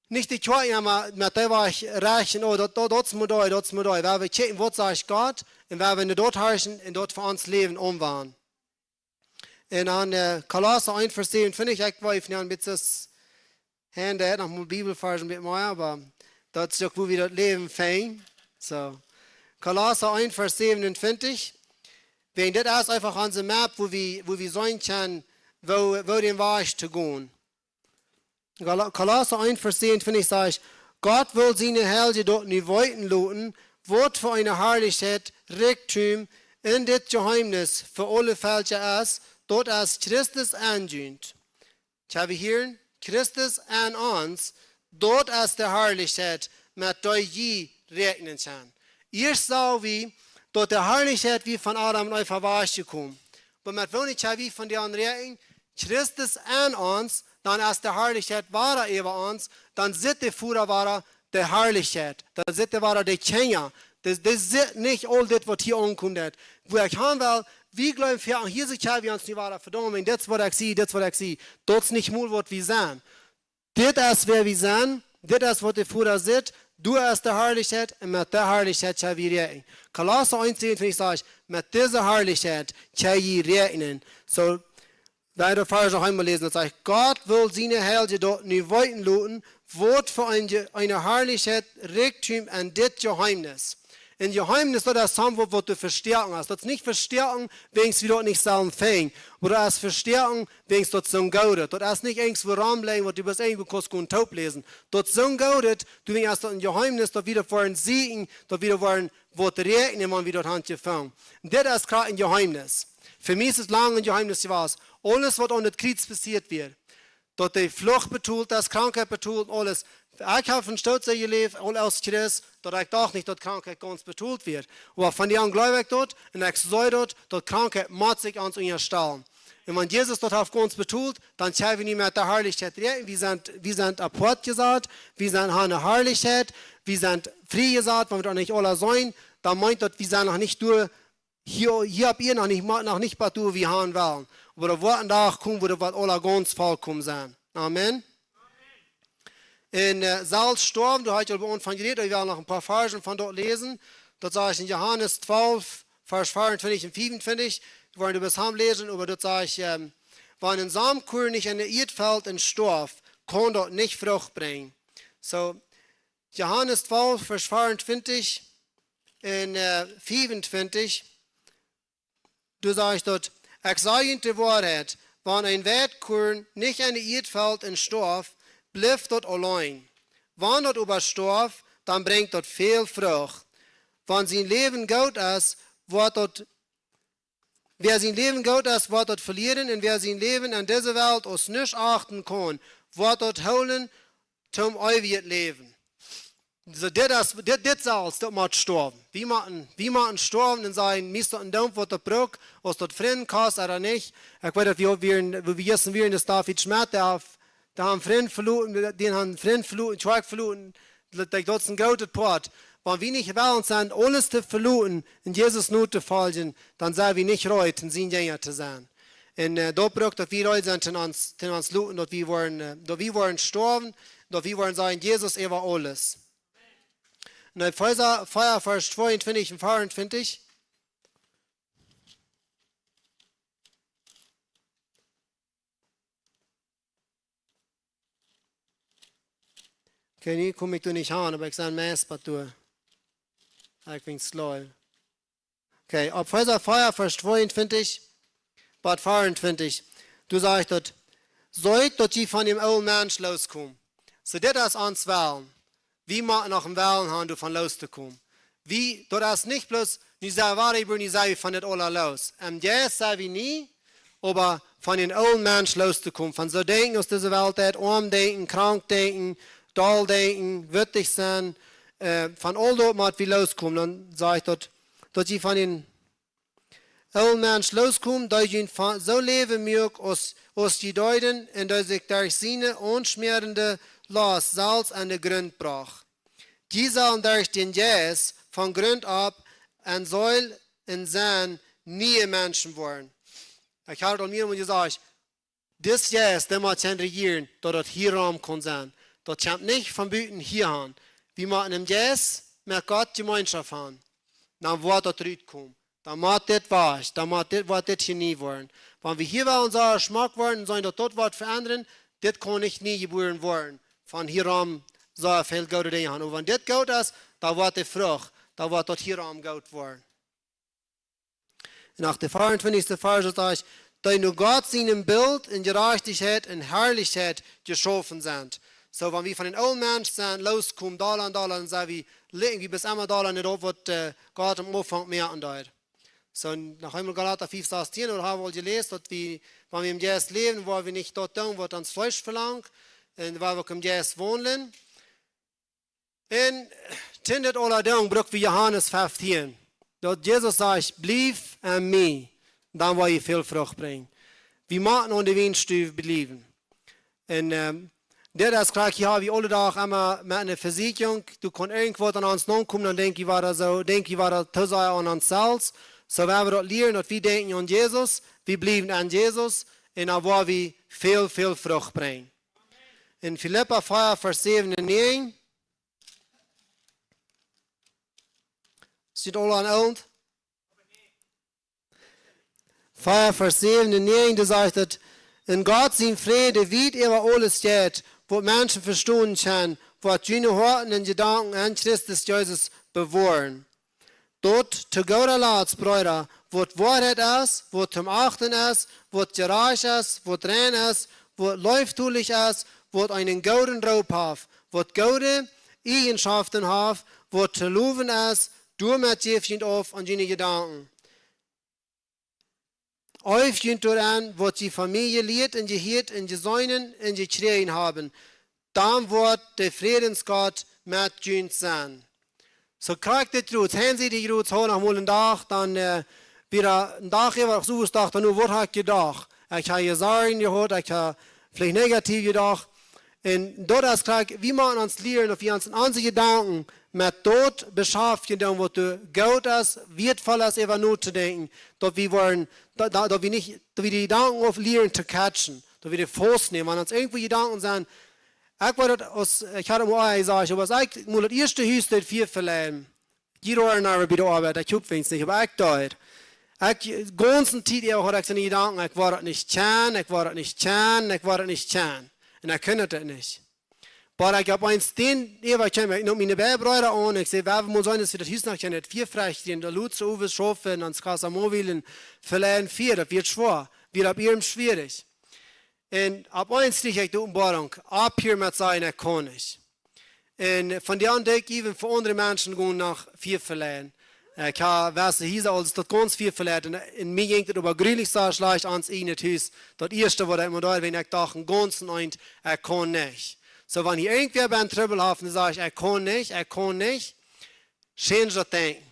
nich de Kjoakj emma met dee Wajch rajcht, oh, daut, daut, daut es mau doa, daut es mau doa. Wie wellen kjikjen, waut sajcht Gott, un wie wellen daut horchen un daut fa ons Läwen omwandeln. Un dan, äh, Kolossa eent Varsch säwenunfeftich, ekj weet nich, een bät, hee, dee haft noch mol Bibelvarsch een bät mea, oba Daut es uk, wua wie daut Läwen finjen. So. Kolossa eent, Varsch säwenuntwintich. Wäajen dit es eefach onse Map, wua wie, wua wie seenen kjennen, wua, wua dän Wajch to gonen. Kol-, Kolossa eent, Varsch säwenuntwintich sajcht: Gott well siene Heilje daut nu weeten loten, waut fa eene Harlichkjeit, Rikjdom en dit Jeheemnis fa aule Velkja es, daut es Christus en junt. Kjenn wie hieren? Christus en ons, daut es de Harlichkjeit, met dee jie räakjnen kjennen. Ieescht sach wie, daut de Harlichkjeit wia von Adam un Eva wajchjekomen. Oba met woone kjenn wie von dee aun räakjnen? Christus en ons, dan es de Harlichkjeit wada äwa ons, dan sitt de Voda wada de Harlichkjeit. Dan sitt hee wada de Kjinja. Dee, dee sitt nich aul dit, waut hia aunkomen deit. Wua ekj han well, wie jleewen, hia soo kjenn wie ons nu wada vedaumen. Dit es waut ekj sie, dit es waut ekj sie. Daut es nich mol waut wie sent. Dit es wäa wie sent, dit es waut de Voda sitt, doa es de Harlichkjeit un met de Harlichkjeit kjenn wie räakjnen. Kolossa eent säwenuntwintich sajcht: Met dise Harlichkjeit kjenn jie räakjnen. So, wie daut Varsch noch eemol läsen, daut sajcht: Gott well siene Heilje daut nu weeten loten, waut fa eene, eene Harlichkjeit, Rikjdom en dit Jeheemnis. Een Jeheemnis, daut es soont waut, waut to vestoaken es. Daut es nich vestoaken, wäajen wie daut nich sellen finjen. Oba daut es vestoaken, wäajen daut soo goot es. Daut es nich irjent wua romläajen, waut du bloos irjentwua kaust gonen toop läsen. Daut es soo goot, du, wäajen es daut een Jeheemnis, daut wie daut woaren seenen, daut wie daut woaren waut räakjnen, wan wie daut han jefungen. Dit es krakjt een Jeheemnis. Fa mie es et lang een Jeheemnis jewast. Aules, waut aun daut Kjriez passieet wia, daut de Flucht betolt es, Krankheit betolt, aules. Ekj hab een Stoot soo jeläft, aul aus Christ, daut ekj docht nich, daut Krankheit gaunz betolt wia. Oba von dee aun jleew ekj daut un ekj see daut, daut Krankheit mott sikj ons unjastalen. Un wan Jesus daut haft gaunz betolt, dan kjenn wie nu met de Harlichkjeit räakjnen. Wie sent, wie sent apoat jesat, wie sent, han eene Harlichkjeit, wie sent frie jesat, wan wie daut nich aula seenen, dan meent daut, wie sent noch nich derch hia, hia opp Ieed noch nich, ma-, noch nich bat doa, wua wie han wellen. Oba doa woat een Dach komen, wua daut woat aula gaunz vollkomen sennen. Amen. Un, äh, selfst stoawen, doa hab ekj aul aunjefongen jerät, ekj well noch een poa Varsch von doa läsen. Daut sajcht en Johanes twalf, Varsch veeauntwintich un fiefuntwintich. Wie woaren doa bat han läsen, oba daut sajcht, ähm, wan een Somekoarn nich enne Ieed felt un stoaft, kaun daut nich Frucht brinjen. So, Johanes twalf, Varsch veeauntwintich un, äh, fiefuntwintich. Doa sajcht daut: Ekj saj junt de Woarheit, wan een Weitkoarn nich enne Ieed felt un stoaft, blift daut auleen. Wan daut oba stoaft, dan brinjt daut väl Frucht. Wan sien Läwen goot es, woat daut, wäa sien Läwen goot es, woat daut velieren, un wäa sien Läwen en dise Welt aus nuscht achten kaun, woat daut hoolen toom eewjen Läwen. So, dit es, dit, dit selfst, daut mott stoawen. Wie motten, wie motten stoawen un sajen, mie es daut een Doont, waut daut brukt, aus daut Frind kost ooda nich. Ekj weet, daut wie, wie, wua wie jistren wieren, es David Schmidt, dee haft, dee haft een Frint veloaren, dee haft een Frint veloaren, Kjoakj veloaren, daut, daut es een grootet Poat. Wan wie nich wellen sent, aules to veloaren un Jesus notofoljen, dan sent wie nich reed, siene Jinja to sennen. Un, äh, daut brukt, daut wie reed sent, toom ons, toom ons loten, daut wie woaren, äh, daut wie woaren stoawen, daut wie woaren sajen, Jesus äwa aules. Un Efeesa vea, Varsch tweeuntwintich un veeauntwintich. Okay, nu kom ekj doa nich aun, oba ekj sie meist bat doa. Ekj sie slow. Okay, Efeesa vea, Varsch tweeuntwintich bat veeauntwintich. Doa sajcht daut: Seet, daut jie von dän oolen Mensch loskomen. So, dit es ons Wellen. Wie motten noch een Wellen han, doavon lostokomen. Wie, daut es nich bloos, nu sent wie, nu sent wie von dit aules los. Em Jeist sent wie nich, oba von dän oolen Mensch lostokomen. Von soo denkjen aus dise Welt deit, oam denkjen, krank denkjen, doll denkjen, wittich sennen, äh, von aul daut mott wie loskomen. Dan sajcht daut, daut jie von dän oolen Mensch loskomen, dee junt von, soo läwen muak aus, aus jie deeden, un dee sikj derch siene aunschmäarende Lost selfst aun de Grunt brocht. Jie sellen derch dän Jeist von Grunt opp en Seel un Senn niee Menschen woaren. Ekj hab aul mea mol jesajcht, dis Jeist, dee mott kjennen rejieren, daut daut hia rom kaun sennen. Daut kjemt nich von buten hia han. Wie motten em Jeist met Gott Jemeenschoft han. Dan woat daut rutkomen. Dan mott dit wajch, dan mott dit, woat dit hia nie woaren. Wan wie hia wellen soo schmock woaren un sennen, daut daut woat veendren, dit kaun nich nie jebuaren woaren. Von hia rom saul hee väl goode Dinja haben. Oba wan dit goot es, dan woat de Frucht, dan woat daut hia aum goot woaren. Un acht de vea un twintichste Varsch sajcht: "Dee no Gott sienem Bilt en Jerajchtichkjeit un Harlichkjeit jeschaufen sent." Soo, wan wie von dän oolen Mensch sent, loskomen, dolla un dolla, dan sent wie, lijen wie bat emma dolla en daut, waut, äh, Gott aum Aunfank moaken deed. Soo, noch eemol Galata fief sastieen, doa hab wie aul jeläst, daut wie, wan wie em Jeist läwen, woa wie nich daut doonen, waut ons Fleesch velangt, un woa wie uk em Jeist waundlen. Un dit aules doonen, bruck wie Johanes fieftieen. Daut Jesus sajcht: "Bliewt aun mie, dan woa jie väl Frucht brinjen." Wie motten aun de Wienstock bliewen. Un, ähm, dit es krakjt, hia hab wie aule Doag emma met eene Vesieekjunk. Doa kaun irjentwaut aun ons nokomen, dan denkj wie wada soo, denkj wie wada too sea aun ons selfst. Soo, wan wie daut lieren, daut wie denkjen aun Jesus, wie bliewen aun Jesus, un dan woa wie väl, väl Frucht brinjen. En Filippa vea, Varsch säwen un näajen. Sent aule aun ons? Vea, Varsch säwen un näajen, doa sajcht et: "Un Gott sien Fräd, dee wiet äwa aules jeit, waut Menschen vestonen kjennen, woat june Hoaten un Jedanken en Christus Jesus bewoaren." Daut to gooda Latst, Breeda, waut Woarheit es, waut toom achten es, waut jerajcht es, waut rein es, waut leeftolich es, waut eenen gooden Roop haft, waut goode Eijenschaften haft, waut to lowen es, doamet jäft junt auf aun june Jedanken. Äwt junt doaraun, waut jie von mie jelieet un jehieet un jeseenen un jekjräajen haben, dan woat de Frädensgott met junt sennen. Soo krakjt dit Jrots, Hansi, dit Jrots, hab noch mol een Dach, dan, äh, wada een Dach äwa, soo aus Dach, dan nu, waut hab ekj jedocht? Ekj hab hia Sorjen jehaut, ekj hab veleicht negativ jedocht. Un daut es krakjt, wie motten ons lieren, daut wie ons en onse Jedanken met daut beschaftjen doonen, waut doa goot es, wieetvoll es, äwa notodenkjen, daut wie woaren, daut, daut, daut wie nich, daut wie de Jedanken auf lieren to catchen, daut wie dee faust nämen, wan ons irjentwoo Jedanken sent. Ekj weet daut aus, ekj haud daut mol jesajcht, oba aus ekj mol daut ieeschte Hus deed Fia veleiden, jie wieren noch bie de Oabeit, ekj hop weens nich, oba ekj deed. Ekj, gaunze Tiet äwa haud ekj soone Jedanken, ekj woa daut nich kjennen, ekj woa daut nich kjennen, ekj woa daut nich kjennen. Un ekj kunn daut nich. Oba ekj opp eemol dän äwa kjeem, ekj neem miene beid Breeda aun, ekj säd: "Wie motten seenen, daut wie daut Hus noch kjennen, daut Fia frakjt, un daut lotste Uwe schaufen, un ons Casa Móvil, un veleiden Fia, daut woat schwoa, woat opp iernst schwierich." Un opp eemol kjrieech ekj de Openboarunk, opp hia met sajen, ekj kaun nich. Un von dän Dach aun deed ekj äwen fa aundre Menschen gonen no Fia veleiden. Ekj hab, wia see hia, aus daut gaunz Fia veleit. Un, un mie jinkj daut oba grulich soo schlajcht aun ieejnet Hus. Daut ieeschte, waut ekj mol deed, wan ekj docht, een gaunzen Ieejent, ekj kaun nich. Soo, wan hia irjentwäa bie Trubbel haft un sajcht: "Ekj kaun nich, ekj kaun nich", change daut Denkjen.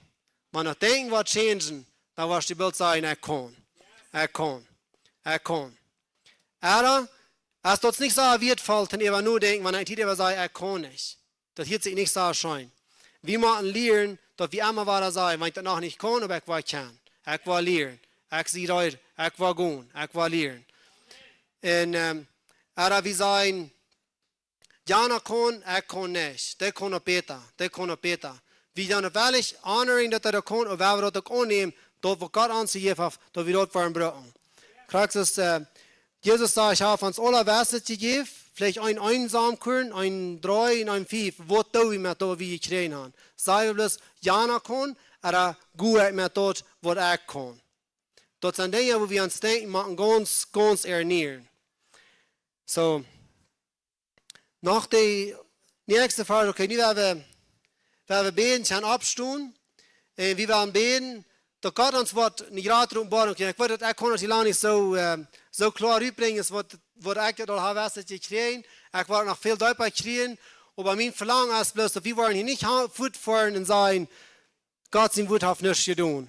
Wan daut Denkjen woat changen, dan woascht du boolt sajen: "Ekj kaun. Ekj kaun. Ekj kaun." Ooda, aus daut nich soo wieetvoll es, äwa nodenkjen, wan ekj nich äwa saj: "Ekj kaun nich." Daut hieet sikj nich soo scheen. Wie motten lieren, daut wie emma wada sajen: "Wan ekj daut noch nich kaun, oba ekj woa kjennen. Ekj woa lieren. Ekj sie reed, ekj woa gonen, ekj woa lieren." Un, ähm, ooda wie sajen: "Jana kaun, ekj kaun nich. Dee kaun daut bäta, dee kaun daut bäta." Wie sent wellich honoring daut hee daut kaun, un wie woaren daut uk aunnämen, daut waut Gott ons jejäft haft, daut wie daut woaren brucken. Krakjt aus, äh, Jesus sajcht: "Ekj hab ons aule waut jejäft, veleicht een, een Samenkorn, een dree un een fief. Waut doo wie met daut, waut wie jekjräajen haben?" Saj wie bloos: "Jana kaun", ooda "Go ekj met daut, waut ekj kaun?" Daut sent Dinja, wua wie aun denkjen motten, gaunz, gaunz ernieren. Soo, no de näakjste Varsch, okay, nu woa wie, woa wie bäden, kjennen oppstonen. Un wie woaren bäden, daut Gott ons woat eene jratre Openboarunk jäwen. Ekj weet daut, ekj kaun daut hia lang nich soo, äh, soo kloa rutbrinjen, aus waut, waut ekj daut aul hab, waut ekj jekjräajen. Ekj woa noch väl deepa kjrieen. Oba mien Velangen es bloos, daut wie woaren hia nich ha-, fuatfoaren un sajen: "Gott sien Wuat haft nuscht jedonen."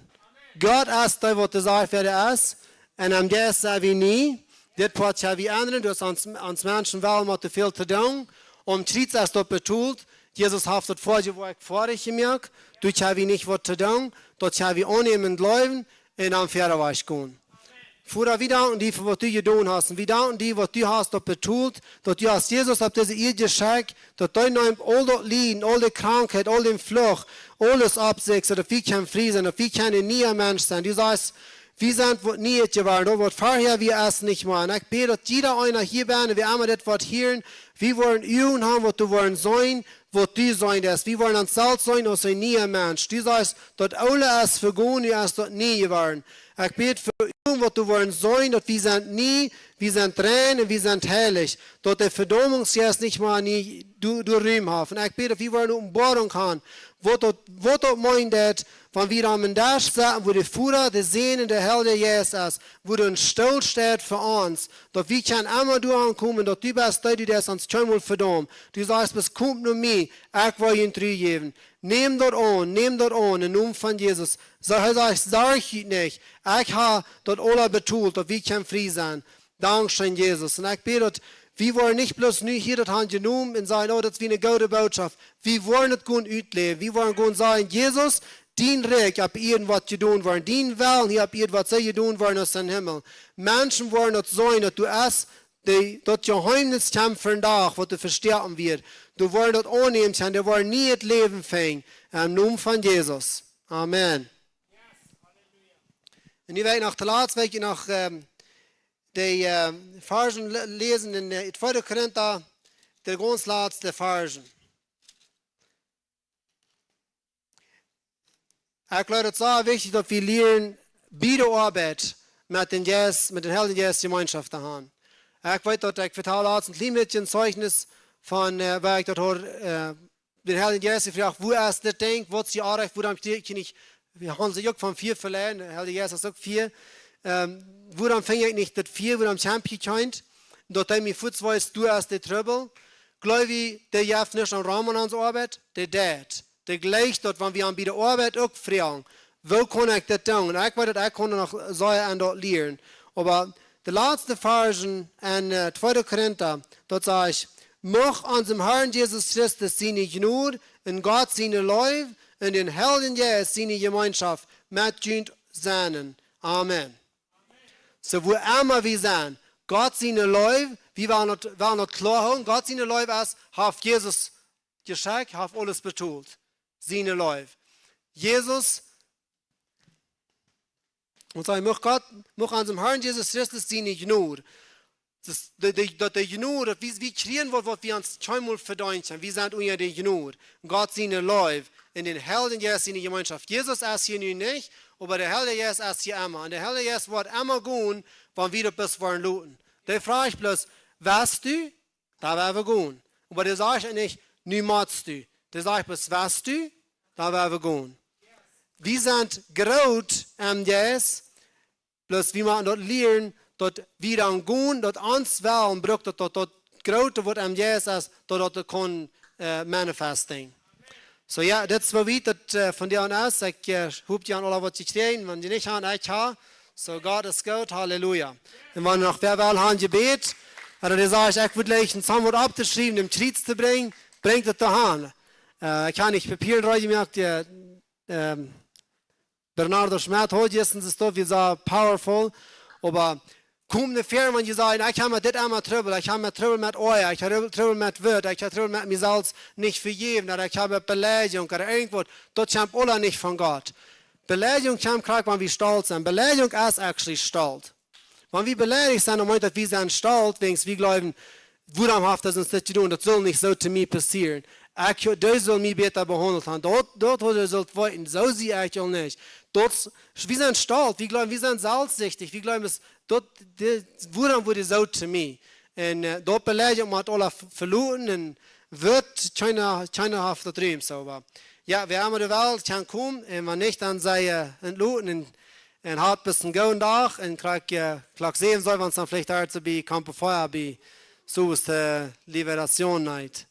Gott es dee, waut de Sach fa de es. Un aum Jeist sent wie nie. Dit Poat kjenn wie endren, daut es ons, ons Menschen woaren met too väl to doonen. Aum Kjriez es daut betolt. Jesus haft daut fa die Woakj foadich jemoakt. Doa kjenn wie nich waut to doonen. Daut kjenn wie aunnämen un jleewen un dan wieda wajch gonen. Voda, wie danken die fa waut du jedonen hast. Un wie danken die, waut du hast daut betolt, daut du hast Jesus opp dise Ieed jeschekjt, daut hee neem aul daut Lieden, aul de Krankheit, aul dän Fluch, aules opp sikj, soo daut wie kjennen frie sennen, daut wie kjennen een niea Mensch sennen. Du sajchst, Wie sent waut Nieet jeworden. Daut waut verhäa wia, es nich mea. Un ekj bäd, daut jieda eena hia bennen, wäa emma dit woat hieren, wie woaren Uagen haben, waut du woaren seenen, waut du seenen deist. Wie woaren ons selfst seenen aus een niea Mensch. Du sajchst, daut Oole es vegonen, nu es daut nie jeworden. Ekj bäd fa Uagen, waut du woaren seenen, daut wie sent nie, wie sent rein un wie sent heilich. Daut de Vedaumungsjeist nich mea nie du, du Rum haft. Un ekj bäd, daut wie woaren Openboarunk haben, waut daut, waut daut meent, daut wan wie aum Desch sitten, wua de Voda, de Sän un de Heilje Jeist es, wua een Stool steit fa ons, daut wie kjennen emma doa aunkomen, daut du best, daut du deist ons kjeenmol vedaumen. Du sajchst, bloos: "Komt no mie, ekj woa junt Ru jäwen." Nämt daut aun, nämt daut aun, em Nomen von Jesus. Soo, hee sajcht: "Sorjt junt nich, ekj hab daut aula betolt, daut wie kjennen frie sennen." Dankscheen, Jesus. Un ekj bäd, daut wie woaren nich bloos nu hia daut haben jenomen un sajen: "Oh, daut es eene goode Bootschoft." Wie woaren et gonen utläwen. Wie woaren gonen sajen: "Jesus, dien Rikj opp Ieed woat jedonen woaren. Dien Wellen hia opp Ieed woat soo jedonen woaren aus em Himmel." Menschen woaren daut seenen, daut du best de, daut Jeheemnis kjemt vondoag, waut du vestoaken woascht. Du woascht daut aunnämen kjennen, du woascht nie daut Läwen finjen. Em Nomen von Jesus. Amen. Un nu well ekj noch toolatst, well ekj noch, ähm, de, ähm, Varzen lä-, läsen en, äh, tweede Korinta, de gaunz latste Varzen. Ekj jleew, daut es sea wichtich, daut wie lieren, bie de Oabeit met dän Jeist, met dän Heiljen Jeist Jemeenschoft to haben. Ekj weet, daut ekj vetald latst een kjlien bät een Zeichnis von, äh, woo ekj daut hieed, äh, dän Heiljen Jeist jefroacht: "Wua es dit Dinkj? Waut es hia oajch? Wuarom kjrie ekj nich?" Wie haben sikj uk von Fia veleet, de Heilje Jeist es uk Fia. Ähm, wuarom finj ekj nich daut Fia? Wuarom kjamp ekj nich? Daut hee mie fuaz wiest, doa es de Trubbel. Jleew wie, dee jeft nich aun Rom aun onse Oabeit? Dee deit. Dee jleicht daut, wan wie am bie de Oabeit uk froagen: "Woo kaun ekj dit doonen?" Un ekj weet, daut ekj kaun noch sea aun daut lieren. Oba de latste Varzen en, äh, tweede Korinta, daut sajcht: "Mucht onsen Herrn Jesus Christus siene Jnod un Gott siene Leew un dän Heiljen Jeist siene Jemeenschoft met junt sennen." Amen. Soo, wua emma wie sent, Gott siene Leew, wie wellen daut, wellen daut kloa hoolen, Gott siene Leew es, haft Jesus jeschekjt, haft aules betolt. Siene Leew. Jesus, un saj: "Mucht Gott, mucht onsen Herrn Jesus Christus siene Jnod." Daut es de, de, daut de Jnod, daut wie, wie kjrieen waut, waut wie ons kjeenmol vedeent haben. Wie sent unja de Jnod. Gott siene Leew un dän Heiljen Jeist siene Jemeenschoft. Jesus es hia nu nich, oba de Heilje Jeist es hia emma. Un de Heilje Jeist woat emma gonen, wan wie daut bloos woaren loten. Dee froacht bloos: "West du?" Dan woa wie gonen. Oba dee sajcht nich: "Nu motst du." Dee sajcht bloos: "West du?" Dan woa wie gonen. Wie sent groot em Jeist, bloos wie motten daut lieren, daut wie dan gonen, daut ons Wellen brukt, daut, daut, daut Groote waut em Jeist es, daut, daut et kaun, äh, manifesting. Soo, jo, dit es waut wie daut, äh, von dee aun es. Ekj, äh, hop, jie haben aula waut jekjräajen, wan jie nich haben, ekj hab. Soo, Gott es goot, Halleluja. Un wan noch wäa well, haben Jebäd, un dee sajcht: "Ekj wudd jleichen, saul waut opptoschriewen, em Kjriez to brinjen", brinjt et doa aun. Äh, ekj hab nich Papieren reed jemoakt, dee, ähm, Bernardo Schmidt haud jistren daut, wia soo powerful, oba kjemt nich ver, wan jie sajen: "Ekj hab met dit emma Trubbel, ekj hab met Trubbel met Oaja, ekj hab Trubbel met Wut, ekj hab Trubbel met mie selfst nich vejäwen, ooda ekj hab Beleidigung, ooda irjentwaut." Daut kjemt aula nich von Gott. Beleidigung kjemt krakjt, wan wie stolt sent. Beleidigung es actually stolt. Wan wie beleidicht sent, dan meent daut, wie sent stolt, wäajens wie jleewen, wuarom haft hee ons dit jedonen? Daut saul nich soo to mie passieren. Ekj, dee saul mie bäta behaundelt haben. Daut, daut haud hee sult weeten. Soo sie ekj aul nich. Daut, wie sent stolt. Wie jleewen, wie sent selfstsichtich. Wie jleewen, es daut, dee, wuarom woat hee soo to mie? Un, äh, daut Beleidigung mott aula v-, veloten un woat kjeena, kjeena haft daut Rum, soo, oba. Jo, wäa emma doa well, kaun komen. Un wan nich, dan sie, äh, entloten un, un habt bloos een gooden Dach. Un krakjt, äh, Klock säwen sent wie ons dan veleicht doa bie Campo Feuer, bie Sus, äh, Liberation Night.